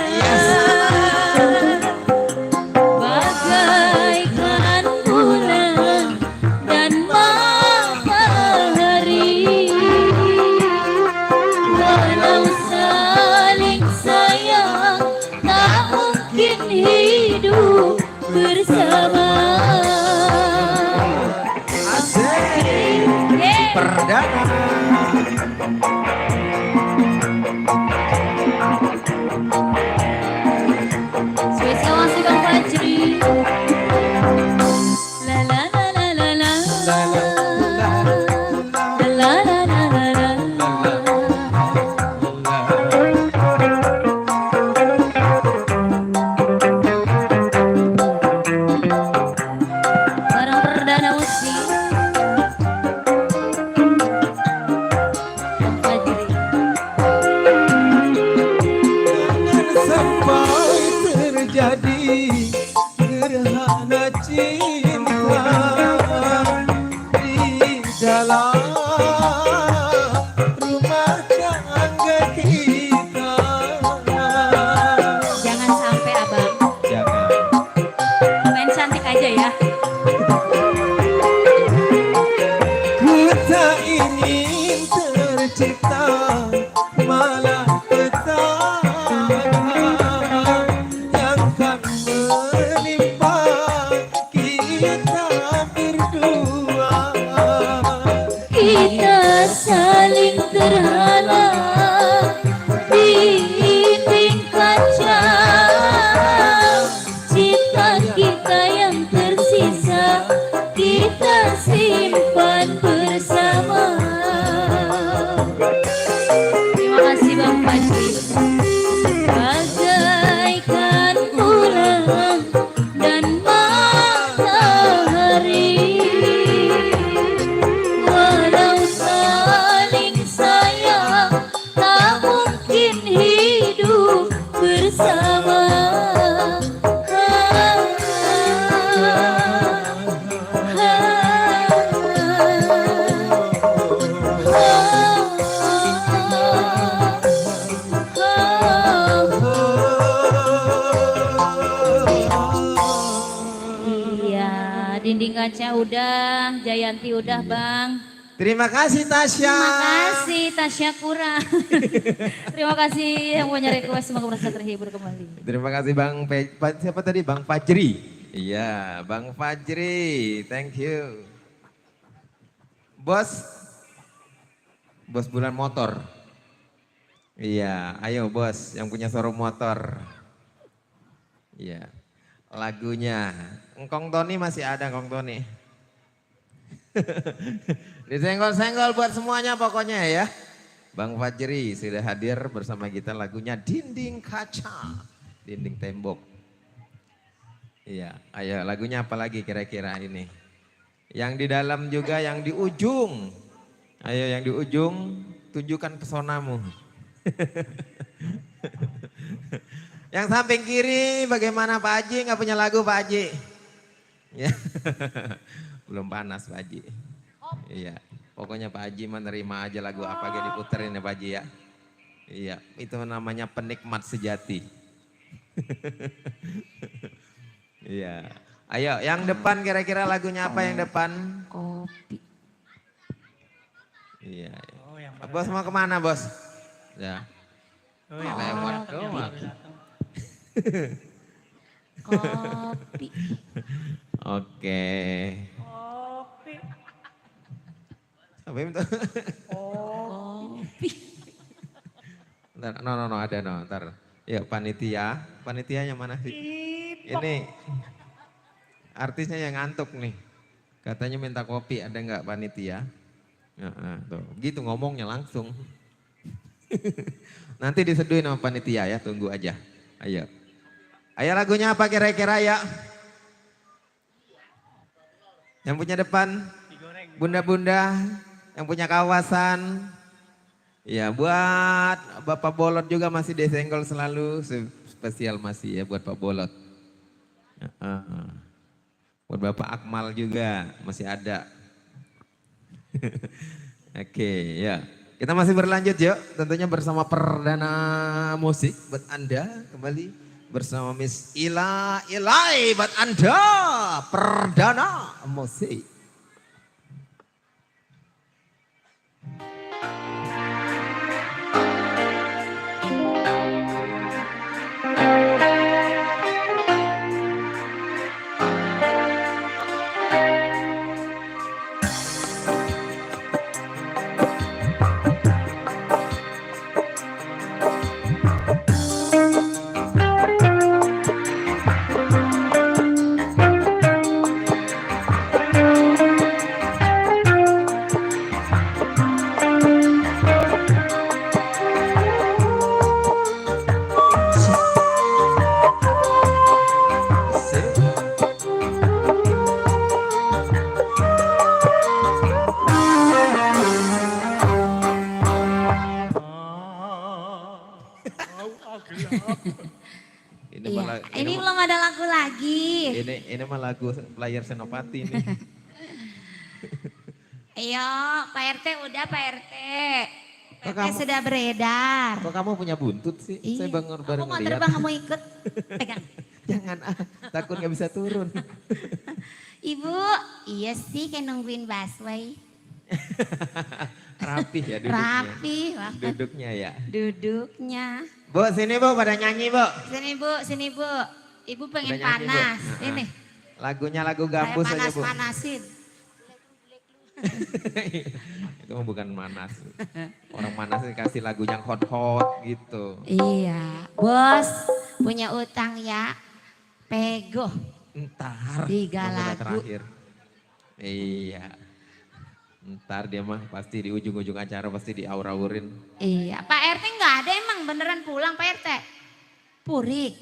[SPEAKER 7] bagaikan bulan dan matahari. Walau saling sayang, tak mungkin hidup bersama.
[SPEAKER 4] Perdana.
[SPEAKER 7] Spesial masih Bang Fajri. La la la la la la. La la la la la. Barang perdana musik Bang Fajri.
[SPEAKER 1] Sampai terjadi gerhana cinta di dalam rumah tangga kita.
[SPEAKER 7] Jangan sampai abang,
[SPEAKER 4] Jangan.
[SPEAKER 7] main cantik aja ya.
[SPEAKER 1] Ku tak ingin tercipta malah petaka yang kan menimpa kita berdua.
[SPEAKER 7] Kita saling terhalang di dinding kaca. Cinta kita yang tersisa kita simpan bersama. Terima kasih Bang Fajri. Bagaikan bulan dan matahari. Walau saling sayang, tak mungkin hidup bersama. Iya, dinding kaca udah, Jayanti udah Bang.
[SPEAKER 4] Terima kasih Tasya.
[SPEAKER 7] Terima kasih Tasya Kurang. Terima kasih yang punya request, semoga merasa terhibur kembali.
[SPEAKER 4] Terima kasih siapa tadi? Bang Fajri. Iya, Bang Fajri. Thank you. Bos bulan motor. Iya, ayo bos yang punya showroom motor. Iya. Lagunya. Engkong Tony masih ada, Engkong Tony. Disenggol-senggol buat semuanya pokoknya ya. Bang Fajri sudah hadir bersama kita, lagunya Dinding Kaca, Dinding Tembok. Iya, ayo lagunya apa lagi kira-kira ini? Yang di dalam juga, yang di ujung. Ayo yang di ujung, tunjukkan pesonamu. Yang samping kiri bagaimana Pak Haji? Nggak punya lagu Pak Haji? Ya. Belum panas Pak Haji. Iya, pokoknya Pak Haji menerima aja lagu apa aja diputerin ya Pak Haji ya. Iya, itu namanya penikmat sejati. Iya. Ayo, yang depan kira-kira lagunya apa yang depan?
[SPEAKER 5] Kopi.
[SPEAKER 4] Iya.
[SPEAKER 6] Oh, yang
[SPEAKER 4] Bos mau kemana bos? Ya.
[SPEAKER 6] Oh, yang
[SPEAKER 4] Lewat
[SPEAKER 6] datang, yang
[SPEAKER 4] doang.
[SPEAKER 6] baru datang.
[SPEAKER 5] Kopi.
[SPEAKER 4] Oke.
[SPEAKER 6] Kopi.
[SPEAKER 4] Apa yang minta?
[SPEAKER 5] Kopi.
[SPEAKER 4] Ntar, no, ada no, ntar. Ya panitia, panitianya mana sih? Ini artisnya yang ngantuk nih. Katanya minta kopi, ada nggak panitia? Tuh, gitu ngomongnya langsung. Nanti diseduhin sama panitia ya, tunggu aja. Ayo. Ayo lagunya apa kira-kira ya? Yang punya depan, bunda-bunda, yang punya kawasan. Ya buat Bapak Bolot juga masih disenggol selalu, spesial masih ya buat Pak Bolot. Buat Bapak Akmal juga masih ada. Oke ya. Kita masih berlanjut yuk, tentunya bersama perdana musik buat Anda kembali bersama Miss Ila Ilai buat Anda perdana musik.
[SPEAKER 5] Ini belum ada lagu lagi.
[SPEAKER 4] Ini mah lagu player Senopati nih.
[SPEAKER 5] Ayo, Pak RT udah Pak RT.
[SPEAKER 4] Kok
[SPEAKER 5] PT sudah beredar.
[SPEAKER 4] Kok kamu punya buntut sih?
[SPEAKER 5] Iya.
[SPEAKER 4] Saya baru
[SPEAKER 5] Aku mau
[SPEAKER 4] ngeliat.
[SPEAKER 5] terbang, kamu ikut. Pegang.
[SPEAKER 4] Jangan takut gak bisa turun.
[SPEAKER 5] Ibu, iya sih kayak nungguin busway.
[SPEAKER 4] Rapih ya duduknya.
[SPEAKER 5] Rapi banget.
[SPEAKER 4] Duduknya ya.
[SPEAKER 5] Duduknya.
[SPEAKER 4] Bu, sini Bu, pada nyanyi Bu.
[SPEAKER 5] Sini Bu. Ibu pengen
[SPEAKER 4] Udah nyanyi, Bu.
[SPEAKER 5] panas.
[SPEAKER 4] Nah,
[SPEAKER 5] Ini.
[SPEAKER 4] Lagunya lagu
[SPEAKER 5] Saya
[SPEAKER 4] gambus aja Bu.
[SPEAKER 5] panas-panasin.
[SPEAKER 4] Itu mah bukan manas. Orang manas kasih lagu yang hot-hot gitu.
[SPEAKER 5] Iya, bos punya utang ya. Pego.
[SPEAKER 4] Ntar.
[SPEAKER 5] 3
[SPEAKER 4] yang udah
[SPEAKER 5] lagu.
[SPEAKER 4] terakhir. Iya. Ntar dia mah pasti di ujung-ujung acara pasti diaur-aurin.
[SPEAKER 5] Iya, Pak RT nggak ada emang beneran pulang Pak RT. Puri.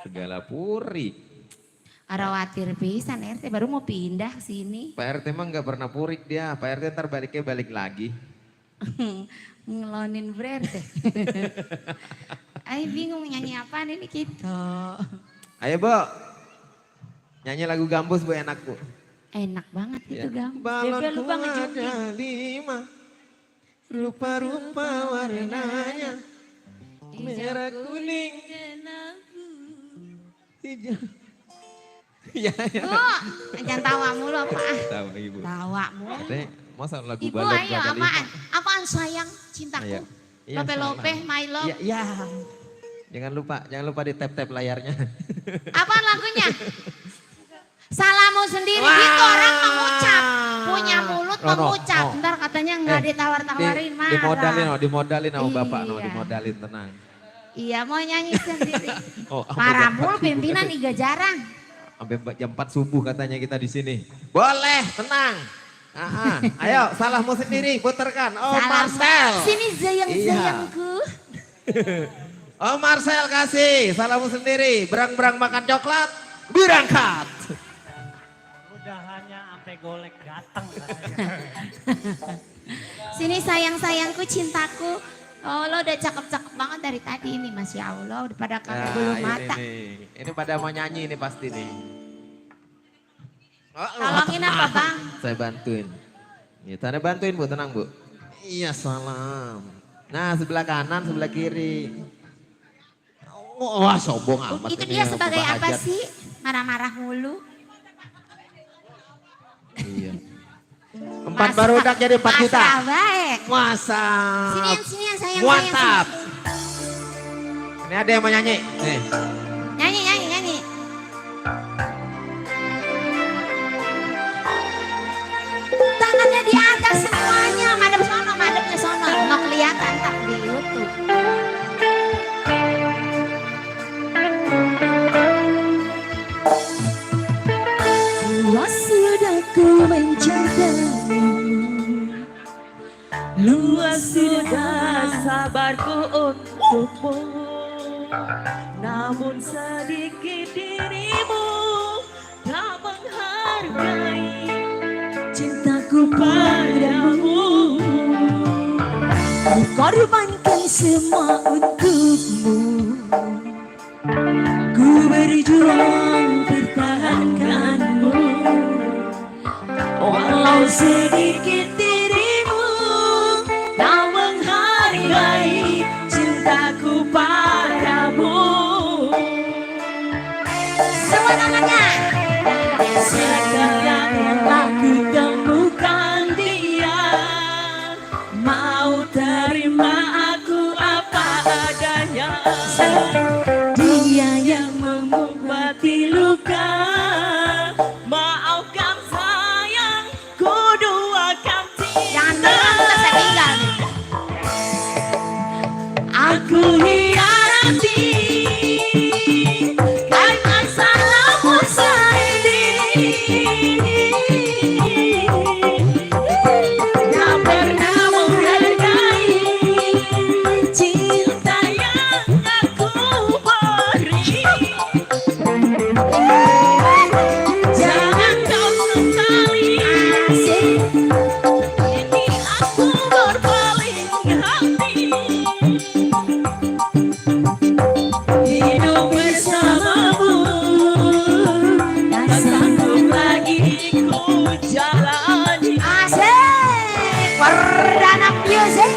[SPEAKER 4] Segala puri.
[SPEAKER 5] Khawatir pisan RT baru mau pindah ke sini.
[SPEAKER 4] Pak RT mah nggak pernah purik dia. Pak RT ntar baliknya balik lagi.
[SPEAKER 5] Ngelonin Bre RT. Ayo bingung nyanyi apa ini gitu.
[SPEAKER 4] Ayo Bu. Nyanyi lagu gambus Bu, enak Bu.
[SPEAKER 5] Enak banget itu Gam.
[SPEAKER 4] Balonku
[SPEAKER 5] Bebe, lu bang ngejogging.
[SPEAKER 4] ada 5. Rupa-rupa warnanya. Merah kuning. Hijau. Ya, ya.
[SPEAKER 5] Bu, jangan tawa mulu apa?
[SPEAKER 4] Tahu Ibu.
[SPEAKER 5] Tawa mulu.
[SPEAKER 4] Katanya masa lagu
[SPEAKER 5] Ibu
[SPEAKER 4] balon
[SPEAKER 5] ayo
[SPEAKER 4] ada 5.
[SPEAKER 5] apaan? Apaan sayang cintaku?
[SPEAKER 4] Iya. Iya,
[SPEAKER 5] Lope-lope,
[SPEAKER 4] salah.
[SPEAKER 5] my love.
[SPEAKER 4] Iya, iya. Jangan lupa di tap-tap layarnya.
[SPEAKER 5] Apaan lagunya? Salamu sendiri gitu orang mengucap. Punya mulut mengucap. Ntar katanya nggak ditawar-tawarin marah.
[SPEAKER 4] Dimodalin sama bapak
[SPEAKER 5] Iya.
[SPEAKER 4] dimodalin tenang.
[SPEAKER 5] Iya mau nyanyi sendiri.
[SPEAKER 4] Oh,
[SPEAKER 5] Parah
[SPEAKER 4] sampai
[SPEAKER 5] mulu
[SPEAKER 4] jam 4
[SPEAKER 5] pimpinan
[SPEAKER 4] subuh.
[SPEAKER 5] iga jarang.
[SPEAKER 4] Sampai jam 4 subuh katanya kita di sini. Boleh, tenang. Aha. Ayo, salahmu sendiri, puterkan. Oh,
[SPEAKER 5] Salam.
[SPEAKER 4] Marcel.
[SPEAKER 5] Sini sayang-sayangku.
[SPEAKER 4] Oh, Marcel kasih. Salahmu sendiri. Berang-berang makan coklat. Berangkat.
[SPEAKER 6] Udahannya sampai golek datang katanya.
[SPEAKER 5] Sini sayang-sayangku cintaku. Oh lo udah cakep-cakep banget dari tadi ini Masya Allah. Udah pada kagak bulu mata.
[SPEAKER 4] Ini pada mau nyanyi ini pasti nih.
[SPEAKER 5] Tolongin apa bang?
[SPEAKER 4] Saya bantuin. Ya, Tanda bantuin Bu, tenang Bu. Iya, salam. Nah, sebelah kanan, sebelah kiri. Wah, sombong amat.
[SPEAKER 5] Itu
[SPEAKER 4] ini
[SPEAKER 5] dia
[SPEAKER 4] yang
[SPEAKER 5] sebagai apa
[SPEAKER 4] pembahajat.
[SPEAKER 5] sih? Marah-marah mulu.
[SPEAKER 4] Iya. 4 baru udah jadi 4 juta.
[SPEAKER 5] Masa baik.
[SPEAKER 4] Masa.
[SPEAKER 5] Sini sayang.
[SPEAKER 4] Mantap. Ini ada yang mau nyanyi. Nih.
[SPEAKER 5] Nyanyi. Tangannya di atas semuanya. Madepnya sono. Nggak kelihatan tak di YouTube. Luas sudah ku mencintaimu.
[SPEAKER 8] Luas sudah sabarku untukmu, namun sedikit dirimu tak menghargai cintaku padamu. Ku korbankan semua untukmu, ku berjuang pertahankanmu, walau sedikit dirimu
[SPEAKER 5] tangannya.
[SPEAKER 7] Sekarang aku temukan dia, mau terima aku apa adanya. Dia yang mengobati luka, maafkan sayang, ku doakan
[SPEAKER 5] Jangan
[SPEAKER 7] cinta.
[SPEAKER 5] bilang kita saya tinggal.
[SPEAKER 7] Aku hianati karena salahmu sendiri. Tak pernah menghargai cinta yang aku beri. Jangan kau sesali, ini aku berpaling hati. Hidup bersamamu, tak sanggup lagi ku jalani.
[SPEAKER 5] Asik, perdana music.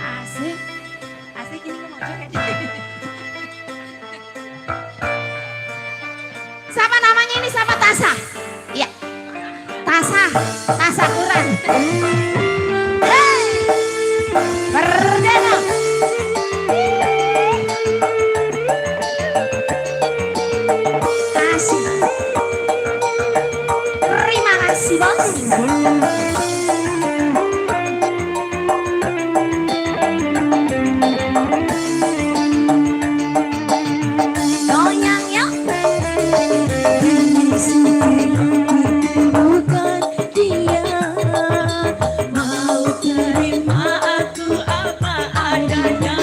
[SPEAKER 5] Asik, asik ini mau joget. Siapa namanya ini? Sama Tasah? Iya, Tasah, Tasah Quran. Hey, perdana. Kasih. Terima kasih bos. Goyang ya.
[SPEAKER 7] Bukan dia, mau terima aku apa adanya.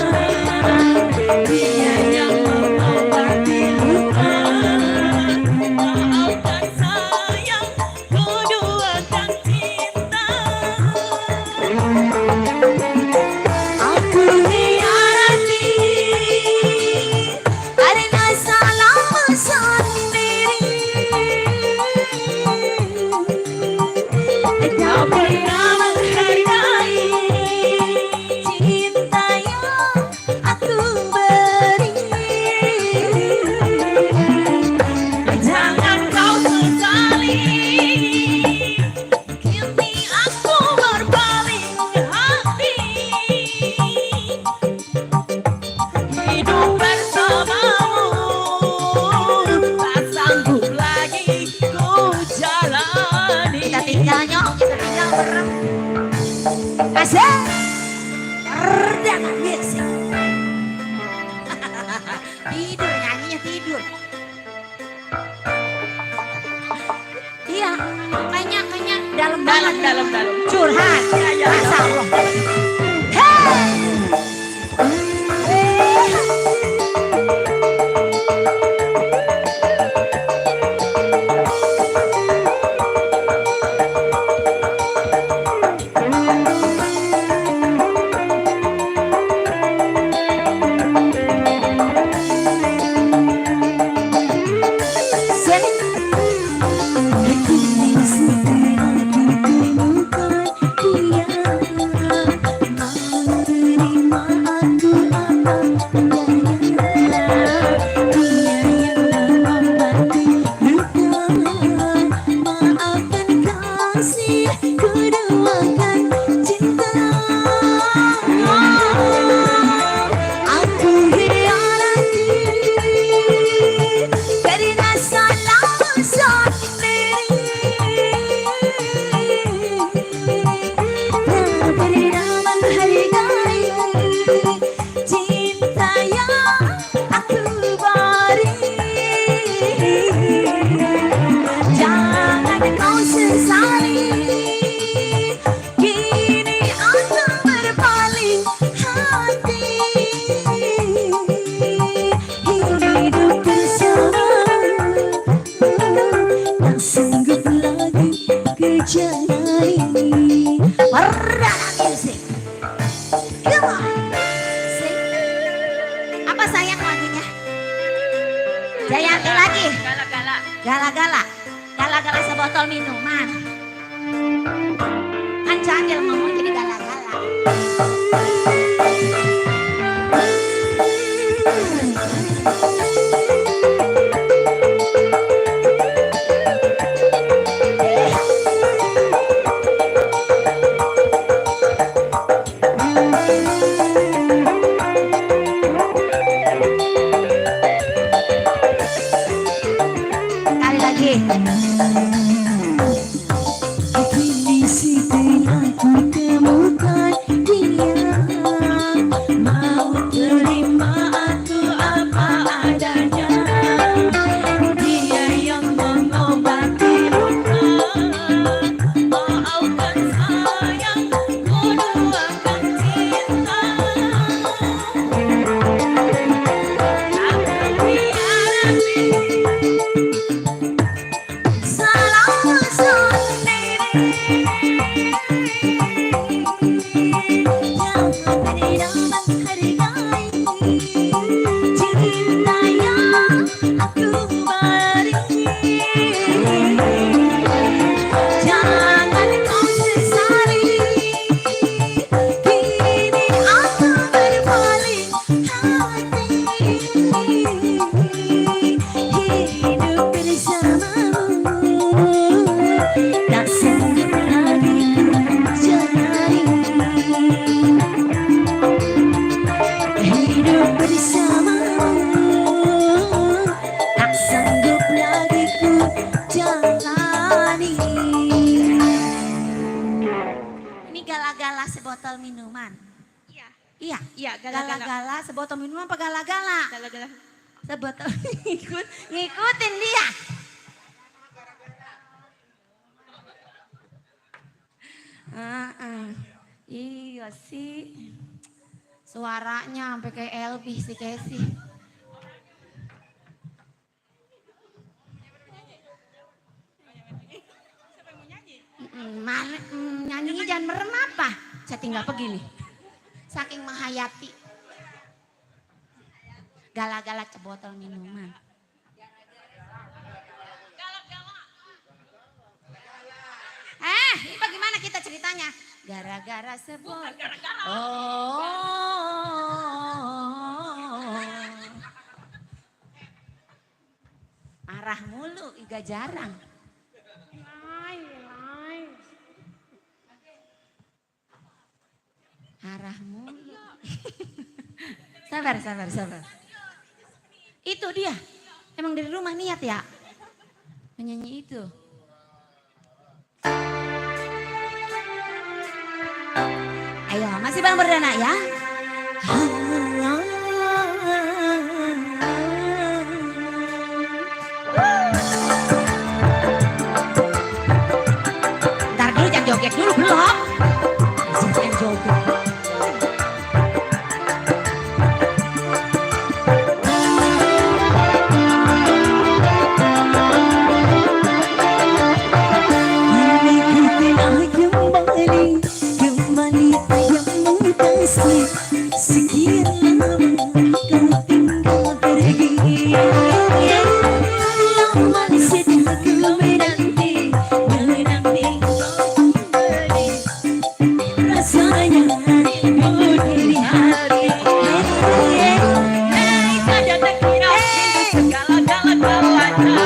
[SPEAKER 7] Dia yang mengobati luka, maafkan sayang, ku doakan cinta. Aku hianati karena salahmu sendiri. Tak pernah menghargai cinta yang aku beri. Jangan kau sesali, kini aku berpaling hati. Hidup bersamamu, tak sanggup lagi ku jalani.
[SPEAKER 5] Kita tinggal nyok, kita tinggal bareng. Asik. Perdana music. Tidur nyanyinya tidur. Iya, kayaknya dalam banget.
[SPEAKER 7] Dalam.
[SPEAKER 5] Curhat. Masa Allah. Hey. Jayanti lagi.
[SPEAKER 7] Gala-gala.
[SPEAKER 5] Gala-gala. Gala-gala sebotol minuman. Kan jadil ngomong jadi gala-gala. Ini gala-gala sebotol minuman.
[SPEAKER 7] Iya.
[SPEAKER 5] Iya.
[SPEAKER 7] Iya, gala-gala.
[SPEAKER 5] Gala-gala sebotol minuman apa gala-gala?
[SPEAKER 7] Gala-gala.
[SPEAKER 5] Sebotol ngikutin dia. Iya sih. Suaranya sampai kayak Elvis si Casey. Mana nyanyinya jangan merem apa? Saya tinggal begini. Saking menghayati. Gala-gala cebotol minuman. Ini bagaimana kita ceritanya? Gara-gara sebotol. Marah mulu, iga jarang. Marah mulu. Sabar. Itu dia. Emang dari rumah niat ya? Menyanyi itu. Ayo, masih Bang Perdana ya. Ntar dulu jangan joget dulu, belum. Jangan joget.
[SPEAKER 9] Sekian lama kau tinggal pergi, lama sudah ku menanti kau kembali. Rasanya di hati, saja tak kira segala-galanya.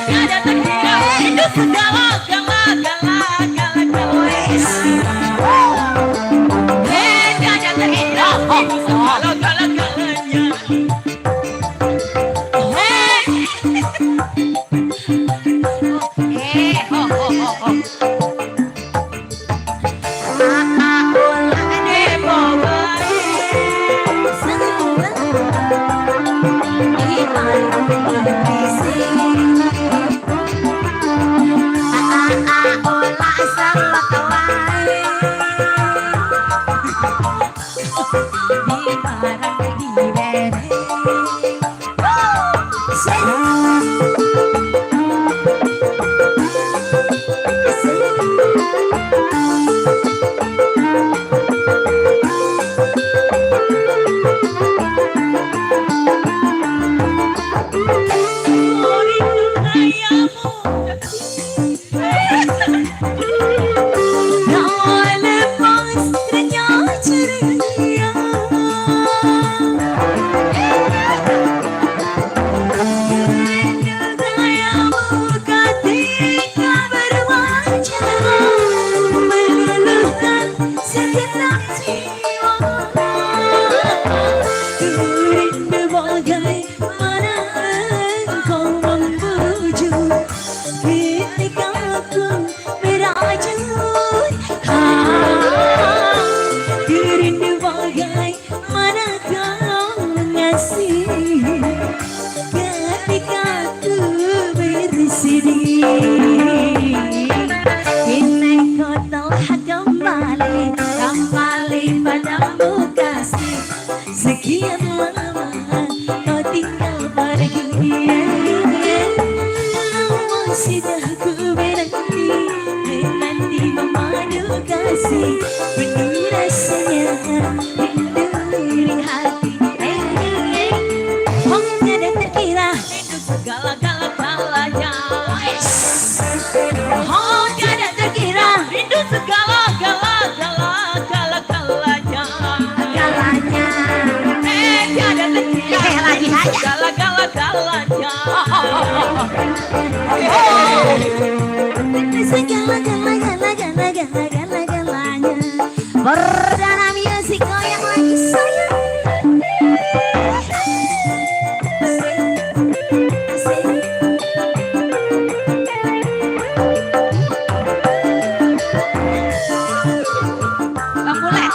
[SPEAKER 9] Saja tak kira itu segala-galanya. penuh rasanya rindu di hati. Oh tiada terkira itu segala-galanya. Oh tiada terkira rindu segala-galanya. Tiada terkira lagi segala-galanya. Segala-galanya. Perdana musik goyang lagi sayang.
[SPEAKER 5] Bang Bule,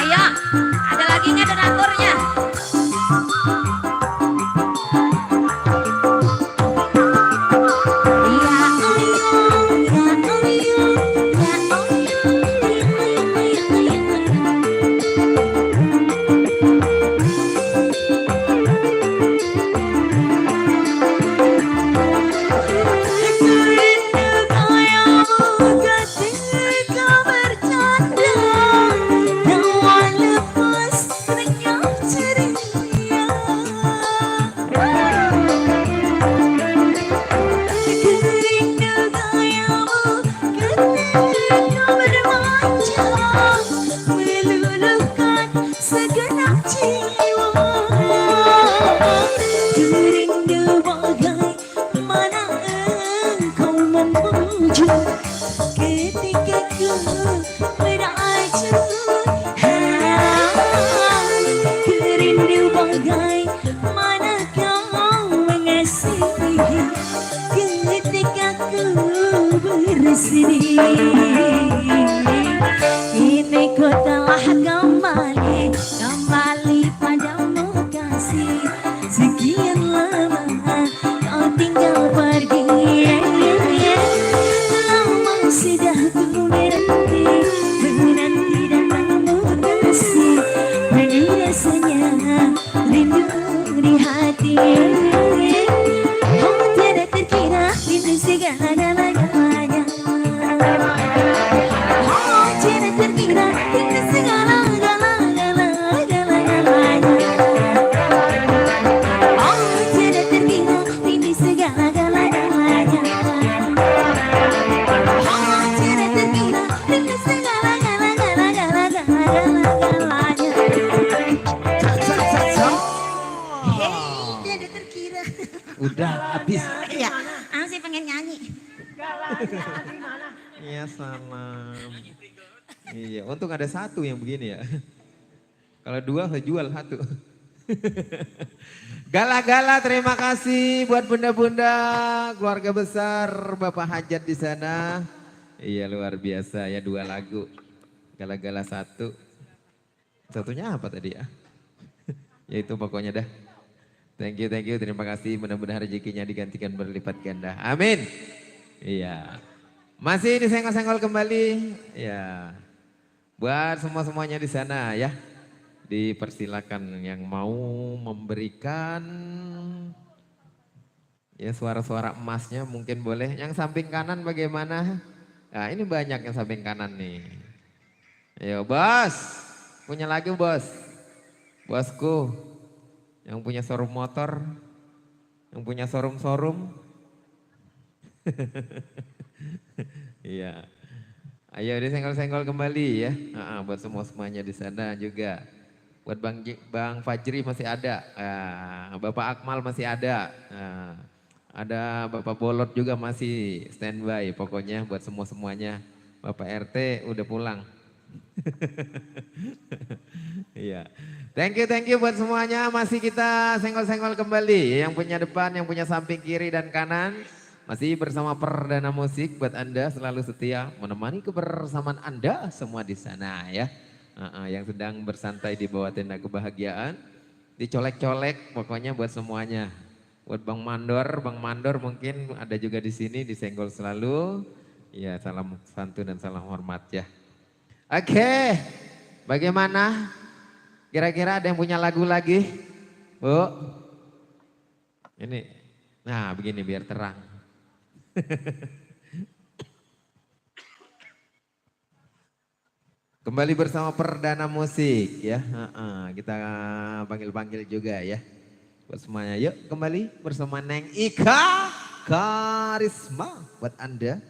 [SPEAKER 5] ayo, ada lagi nggak donaturnya? Segenap jiwa rindu bagaimana engkau memuju ketika ku beraju. Rindu bagaimana kau mengasihi ketika ku bersedih. Ini ku telah kembali padamu kasih. Sekian lama kau tinggal pergi. Lama sudah ku menanti datangmu kasih. Penuh rasanya rindu di hati. Oh tiada terkira rindu segala-galanya. Oh tiada terkira rindu segala-galanya. Oh tiada terkira rindu segala-galanya. Oh tiada terkira rindu segala-galanya. Hei tiada terkira.
[SPEAKER 4] Udah habis.
[SPEAKER 5] Iya, aku sih pengen nyanyi.
[SPEAKER 4] Iya salam. Iya, untung ada satu yang begini ya. Kalau dua saya jual satu. Gala-gala terima kasih buat bunda-bunda, keluarga besar, Bapak Hajat di sana. Iya luar biasa ya 2 lagu. Gala-gala 1. Satunya apa tadi ya? Ya itu pokoknya dah. Thank you, terima kasih. Mudah-mudahan rezekinya digantikan berlipat ganda. Amin. Iya. Masih disenggol-senggol kembali. Ya. Buat semuanya di sana ya. Dipersilakan yang mau memberikan ya suara-suara emasnya mungkin boleh. Yang samping kanan bagaimana? Nah ini banyak yang samping kanan nih. Ayo bos, punya lagi bos. Bosku, yang punya showroom motor, yang punya showroom. Iya. Ayo disenggol-senggol kembali ya. Buat semuanya di sana juga. Buat Bang Fajri masih ada. Bapak Akmal masih ada. Ada Bapak Bolot juga masih standby. Pokoknya buat semuanya. Bapak RT udah pulang. Iya. Thank you buat semuanya. Masih kita senggol-senggol kembali. Yang punya depan, yang punya samping kiri dan kanan. Masih bersama Perdana Musik buat Anda selalu setia menemani kebersamaan Anda semua di sana ya. Yang sedang bersantai di bawah tenda kebahagiaan. Dicolek-colek pokoknya buat semuanya. Buat Bang Mandor mungkin ada juga di sini disenggol selalu. Ya salam santun dan salam hormat ya. Oke, bagaimana? Kira-kira ada yang punya lagu lagi? Bu? Ini, nah begini biar terang. Kembali bersama Perdana Musik ya. Kita panggil-panggil juga ya. Buat semuanya yuk kembali bersama Neng Ika Karisma buat Anda.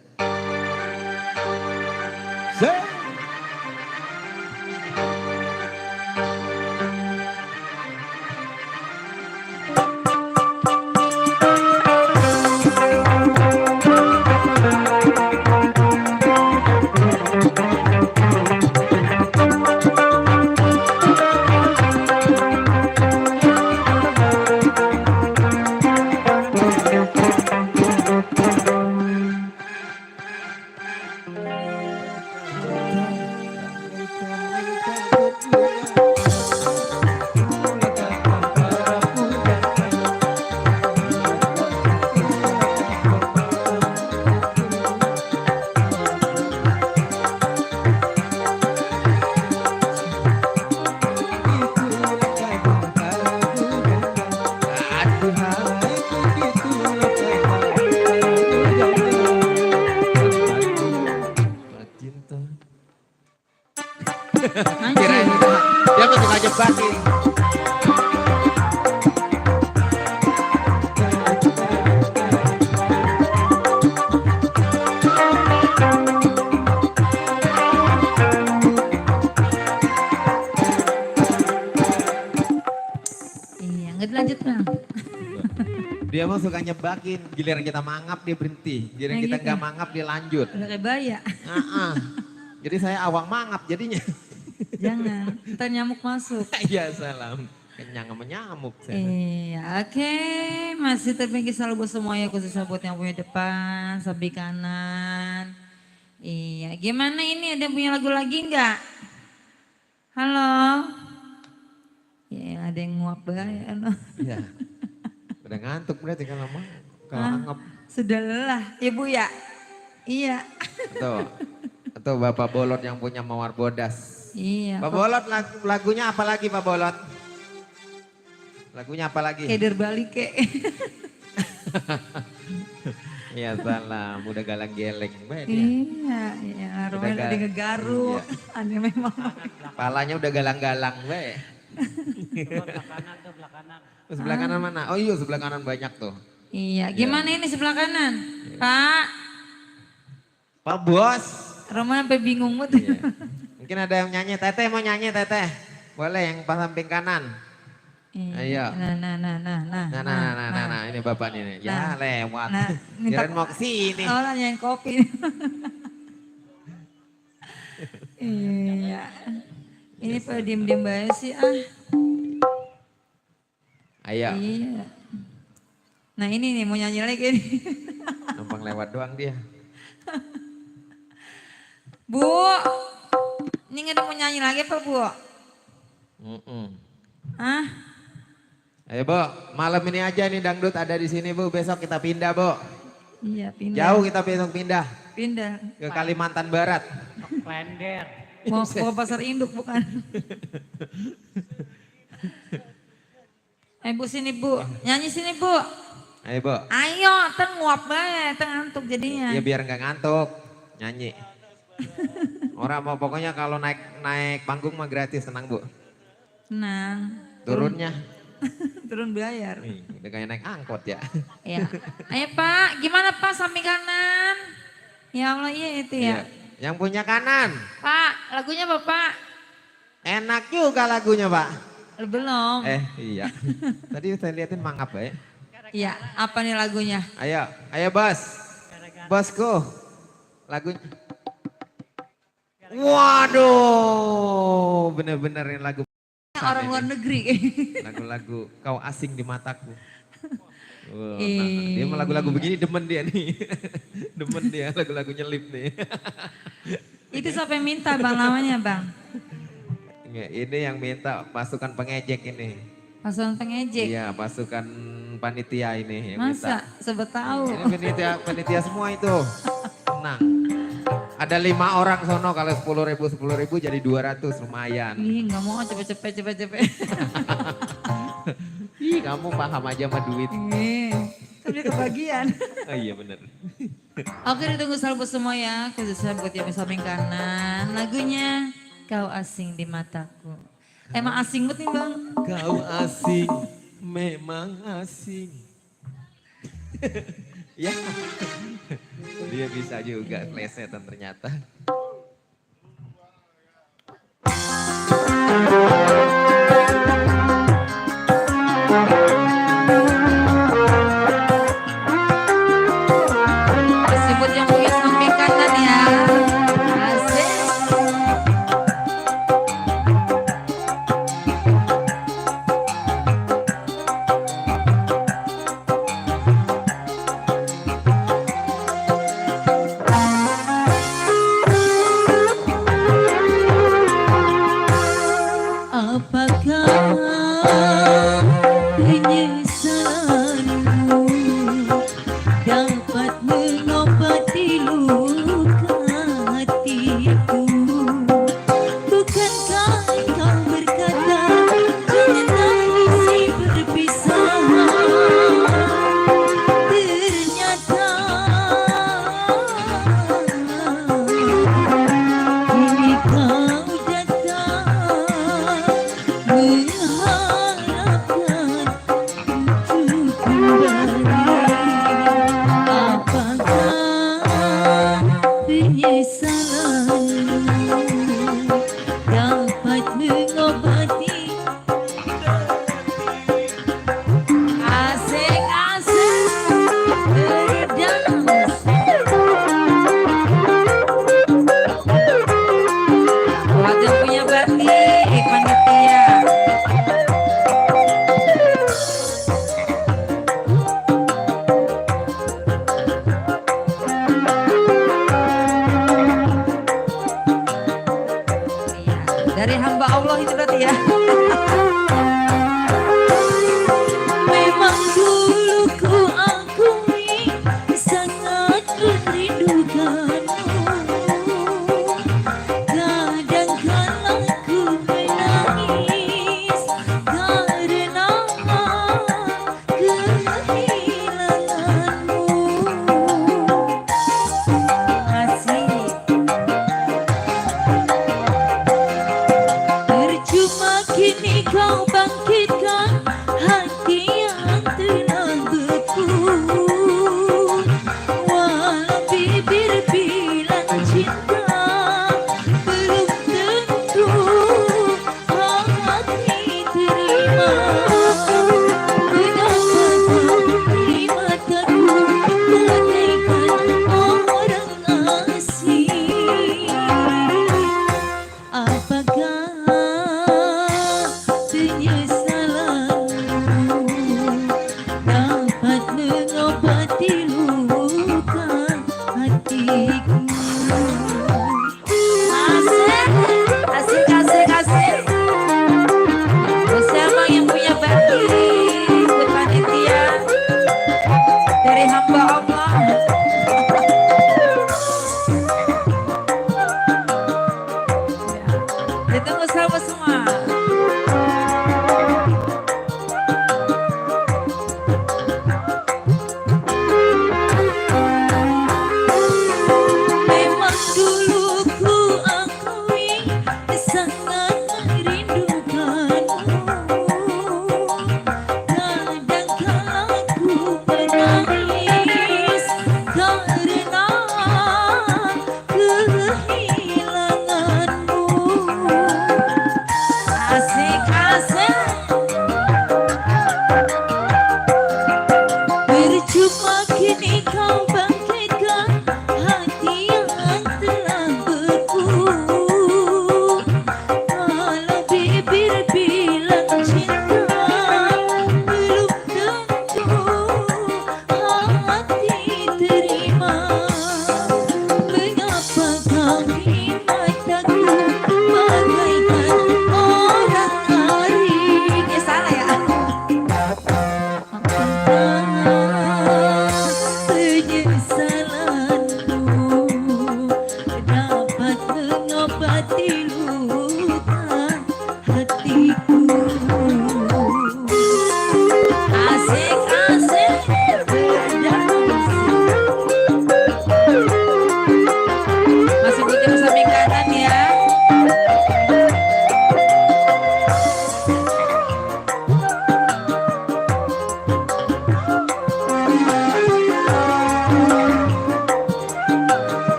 [SPEAKER 4] Kirain dia masuk aja baki.
[SPEAKER 8] Iya, nggak dilanjut Bang.
[SPEAKER 4] Dia mah suka nyebakin, giliran kita mangap dia berhenti, giliran
[SPEAKER 8] Nah,
[SPEAKER 4] kita
[SPEAKER 8] gitu.
[SPEAKER 4] nggak mangap dia lanjut.
[SPEAKER 8] Udah kayak baya.
[SPEAKER 4] Jadi saya awang mangap jadinya.
[SPEAKER 8] Jangan, ntar nyamuk masuk.
[SPEAKER 4] Iya salam, kenyang sama nyamuk. Saya.
[SPEAKER 8] Iya, oke. Masih terpinggir selalu buat semuanya, khususnya buat yang punya depan, samping kanan. Iya, gimana ini ada yang punya lagu lagi nggak? Halo? Ya, ada yang nguap bahaya.
[SPEAKER 4] Iya. Udah ngantuk berarti kalau
[SPEAKER 8] Ah,
[SPEAKER 4] angap.
[SPEAKER 8] sudah lelah, ibu ya? Iya.
[SPEAKER 4] Atau Bapak Bolot yang punya Mawar Bodas.
[SPEAKER 8] Iya.
[SPEAKER 4] Pak Bolot lagunya apa lagi Pak Bolot? Lagunya apa lagi?
[SPEAKER 8] Keder balik ke.
[SPEAKER 4] Iya salam, udah galang geleng.
[SPEAKER 8] Iya, iya. Romel lagi ngegaruk. Aneh memang.
[SPEAKER 4] Palanya udah galang-galang be.
[SPEAKER 6] Sebelah kanan tuh, sebelah kanan.
[SPEAKER 4] Sebelah kanan mana? Oh iya sebelah kanan banyak tuh.
[SPEAKER 8] Iya, gimana ini sebelah kanan? Pak,
[SPEAKER 4] Pak Bos.
[SPEAKER 8] Romel sampai bingung banget.
[SPEAKER 4] Iya. Mungkin ada yang nyanyi, Teteh mau nyanyi Teteh. Boleh yang pas samping kanan. Ayo. Nah, ini Bapak nih. Ya lewat.
[SPEAKER 8] Nah, minta
[SPEAKER 4] Kirain mau kesini.
[SPEAKER 8] Oh, nanyain kopi. Iya. Ini pada diem-diem banget sih
[SPEAKER 4] Ayo,
[SPEAKER 8] Iya. Nah ini nih mau nyanyi lagi nih.
[SPEAKER 4] numpang lewat doang dia.
[SPEAKER 8] Bu, ini nggak ada mau nyanyi lagi apa Bu? Hah?
[SPEAKER 4] Ayo Bu, malam ini aja nih dangdut ada di sini Bu. Besok kita pindah Bu.
[SPEAKER 8] Iya pindah.
[SPEAKER 4] Jauh kita besok pindah
[SPEAKER 8] Pindah.
[SPEAKER 4] ke Kalimantan Barat.
[SPEAKER 6] Klender.
[SPEAKER 8] Mau ke pasar induk bukan? Ayo Bu sini Bu, nyanyi sini Bu.
[SPEAKER 4] Ayo Bu.
[SPEAKER 8] Ayo, nguap banget, ngantuk jadinya.
[SPEAKER 4] Ya biar nggak ngantuk, nyanyi. Orang mau pokoknya kalau naik panggung mah gratis, tenang Bu.
[SPEAKER 8] Tenang.
[SPEAKER 4] Turunnya,
[SPEAKER 8] Turun bayar.
[SPEAKER 4] udah kayak naik angkot ya.
[SPEAKER 8] Ya. Ayo Pak, gimana Pak samping kanan? Ya Allah iya itu ya.
[SPEAKER 4] Iya. Yang punya kanan,
[SPEAKER 8] Pak, lagunya apa Pak?
[SPEAKER 4] enak juga lagunya Pak.
[SPEAKER 8] Belum.
[SPEAKER 4] Iya. Tadi saya liatin mangap ya.
[SPEAKER 8] Iya, apa nih lagunya?
[SPEAKER 4] Ayo Bos. Bosku. Lagunya. Waduh, bener-benerin lagu.
[SPEAKER 8] Orang luar negeri.
[SPEAKER 4] Lagu-lagu kau asing di mataku. Wah,
[SPEAKER 8] Iya.
[SPEAKER 4] dia mah lagu-lagu begini demen dia nih. Demen dia lagu-lagu nyelip nih.
[SPEAKER 8] Itu siapa yang minta Bang namanya Bang?
[SPEAKER 4] Ini yang minta pasukan pengejek ini.
[SPEAKER 8] Pasukan pengejek.
[SPEAKER 4] Iya, pasukan panitia ini yang
[SPEAKER 8] Masa?
[SPEAKER 4] minta.
[SPEAKER 8] Sebet tahu.
[SPEAKER 4] Ini panitia semua itu. Tenang. Ada 5 orang sono, kalau 10.000 jadi 200 lumayan.
[SPEAKER 8] Ih nggak mau cepet.
[SPEAKER 4] Ih kamu paham aja sama duit.
[SPEAKER 8] Kan dia kebagian.
[SPEAKER 4] Oh iya bener.
[SPEAKER 8] Oke ditunggu selalu semua ya. Khususnya buat yang di samping kanan. Lagunya kau asing di mataku. Emang asing banget nih bang.
[SPEAKER 1] Kau asing, memang asing. Ya,
[SPEAKER 4] Dia bisa juga plesetan ternyata.
[SPEAKER 8] Masih buat yang punya samping kanan ya. Asik.
[SPEAKER 9] Apakah penyesalanmu dapat mengobati luka hatiku? Bukankah kau berkata jangan tangisi perpisahan? Ternyata kini kau datang mengharapkan untuk kembali. Apakah penyesalanmu dapat mengobati? Asik-asik berdance.
[SPEAKER 8] Buat yang punya batik, panitia. Iya, dari hamba Allah itu berarti ya.
[SPEAKER 9] Memang dulu ku akui sangat merindukanmu. Kadang-kadang ku menangis karena kehilanganmu.
[SPEAKER 8] Asik.
[SPEAKER 9] Percuma kini kau bangkitkan hati yang telah beku. Walau bibir bilang cinta, belum tentu hati terima. Kenapa di mataku bagaikan orang asing? Apakah penyesalanmu dapat mengobati luka hatiku?
[SPEAKER 8] Asik, asik, asik, asik. Bersama yang punya batik, buat panitia dari hamba Allah. Ditunggu sama semua.
[SPEAKER 9] Memang dulu ku akui sangat merindukanmu. Kadang-kala ku menangis karena kehilanganmu.
[SPEAKER 8] Asik, asik.
[SPEAKER 9] Percuma kini kau bangkitkan hati yang telah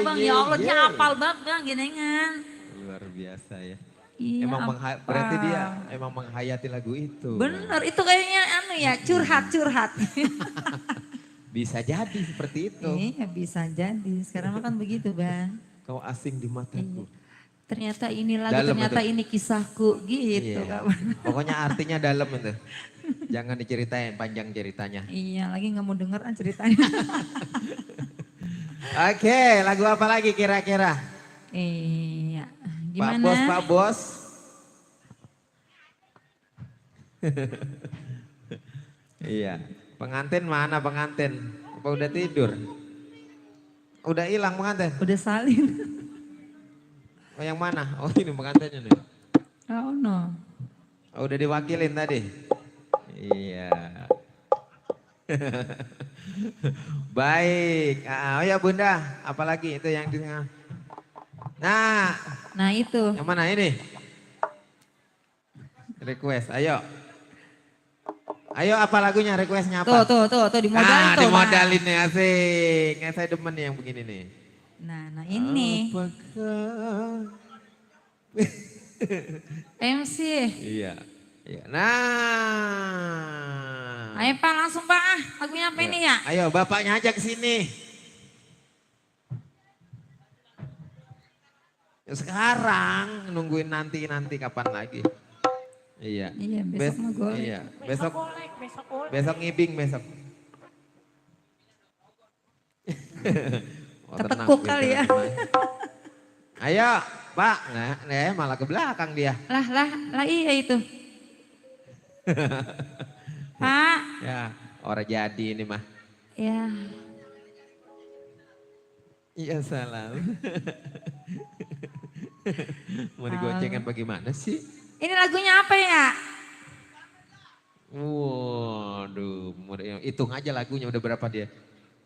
[SPEAKER 8] bang, ya Allah dia hafal banget bang, genengan.
[SPEAKER 4] Luar biasa ya.
[SPEAKER 8] Iya,
[SPEAKER 4] Berarti dia emang menghayati lagu itu.
[SPEAKER 8] Bener, itu kayaknya anu ya, curhat-curhat.
[SPEAKER 4] Bisa jadi seperti itu.
[SPEAKER 8] Iya bisa jadi, sekarang mah kan begitu bang.
[SPEAKER 4] Kau asing di mataku.
[SPEAKER 8] Iya. Ternyata ini lagu,
[SPEAKER 4] Dalam
[SPEAKER 8] ternyata
[SPEAKER 4] itu.
[SPEAKER 8] ini kisahku gitu
[SPEAKER 4] Iya.
[SPEAKER 8] kawan.
[SPEAKER 4] Pokoknya artinya dalam itu. Jangan diceritain panjang ceritanya.
[SPEAKER 8] Iya, lagi nggak mau denger ceritanya.
[SPEAKER 4] Oke, lagu apa lagi kira-kira?
[SPEAKER 8] Iya,
[SPEAKER 4] Pak
[SPEAKER 8] gimana?
[SPEAKER 4] Bos, Pak Bos. Iya, pengantin mana pengantin? Apa udah tidur? Udah hilang pengantin?
[SPEAKER 8] Udah salin.
[SPEAKER 4] Oh yang mana? Oh ini pengantinnya nih.
[SPEAKER 8] Oh no.
[SPEAKER 4] Oh, udah diwakilin tadi? Iya. Baik. Oh ya Bunda, apalagi itu yang di tengah.
[SPEAKER 8] Nah itu.
[SPEAKER 4] Yang mana ini? Request, ayo. Ayo apa lagunya, requestnya apa?
[SPEAKER 8] Tuh dimodalin tuh.
[SPEAKER 4] Dimodalin nih asik. Saya demen nih yang begini nih.
[SPEAKER 8] Nah ini.
[SPEAKER 4] Apakah...
[SPEAKER 8] MC.
[SPEAKER 4] Iya. Iya. Nah.
[SPEAKER 8] Ayo Pak langsung Pak, lagunya apa ini ya?
[SPEAKER 4] Ayo bapaknya aja ke sini. Sekarang nungguin nanti kapan lagi. Iya.
[SPEAKER 8] Iya besok mah gue.
[SPEAKER 4] Iya. Besok
[SPEAKER 6] Golek, besok golek.
[SPEAKER 4] besok ngibing besok. Oh,
[SPEAKER 8] Ketekuk
[SPEAKER 4] tenang,
[SPEAKER 8] kali ya.
[SPEAKER 4] Ayo Pak, nah malah ke belakang dia.
[SPEAKER 8] Lah iya itu. Pak.
[SPEAKER 4] Ya, orang jadi ini mah.
[SPEAKER 8] Ya.
[SPEAKER 4] Iya salam. Mau digoncengkan bagaimana sih?
[SPEAKER 8] Ini lagunya apa ya?
[SPEAKER 4] Waduh, hitung aja lagunya udah berapa dia?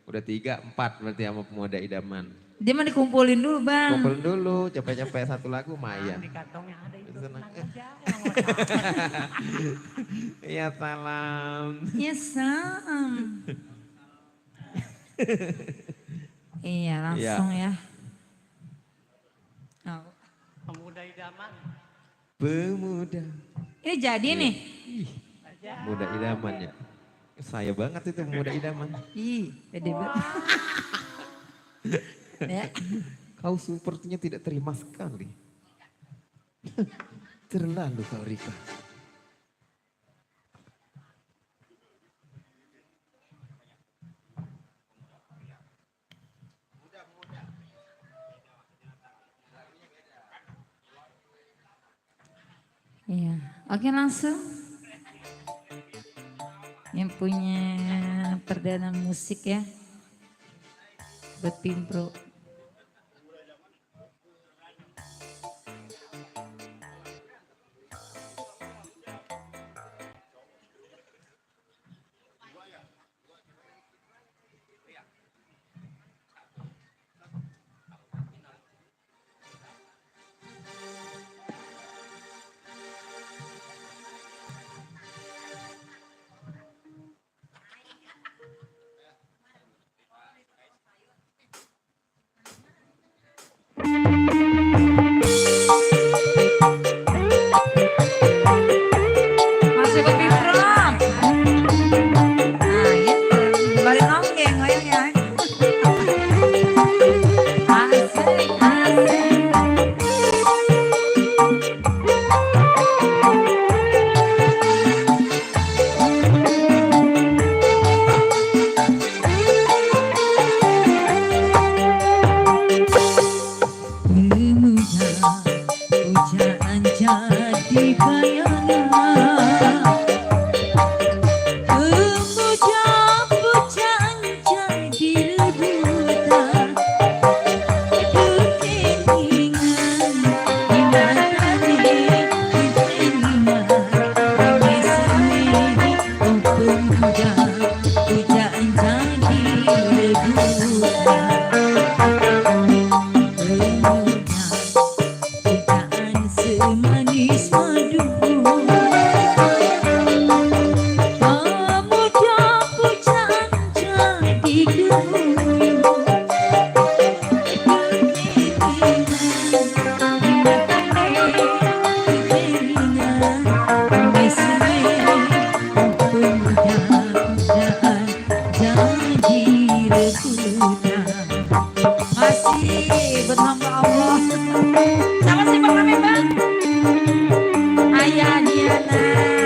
[SPEAKER 4] Udah 3, 4 berarti sama pemuda idaman.
[SPEAKER 8] Dia mah dikumpulin dulu bang.
[SPEAKER 4] Kumpul dulu, capek-capek satu lagu lumayan.
[SPEAKER 6] Di kantongnya ada itu.
[SPEAKER 4] Senang.
[SPEAKER 6] Tenang aja.
[SPEAKER 4] Iya salam.
[SPEAKER 8] Ya salam. Iya langsung ya. Oh.
[SPEAKER 6] Pemuda idaman.
[SPEAKER 4] Pemuda.
[SPEAKER 8] Ini jadi nih.
[SPEAKER 4] Pemuda idaman ya. Saya banget itu pemuda idaman.
[SPEAKER 8] Ih, pede banget. Ya.
[SPEAKER 4] Kau sepertinya tidak terima sekali. Terlalu kau Rika.
[SPEAKER 8] Iya, oke langsung. Yang punya perdana musik ya. Buat Pimpro. Masih buat Pimpro. Nah gitu, balik nonggeng goyang ya. Asik, asik. buat hamba Allah. Siapa sih bang namanya bang? Ayah Diana.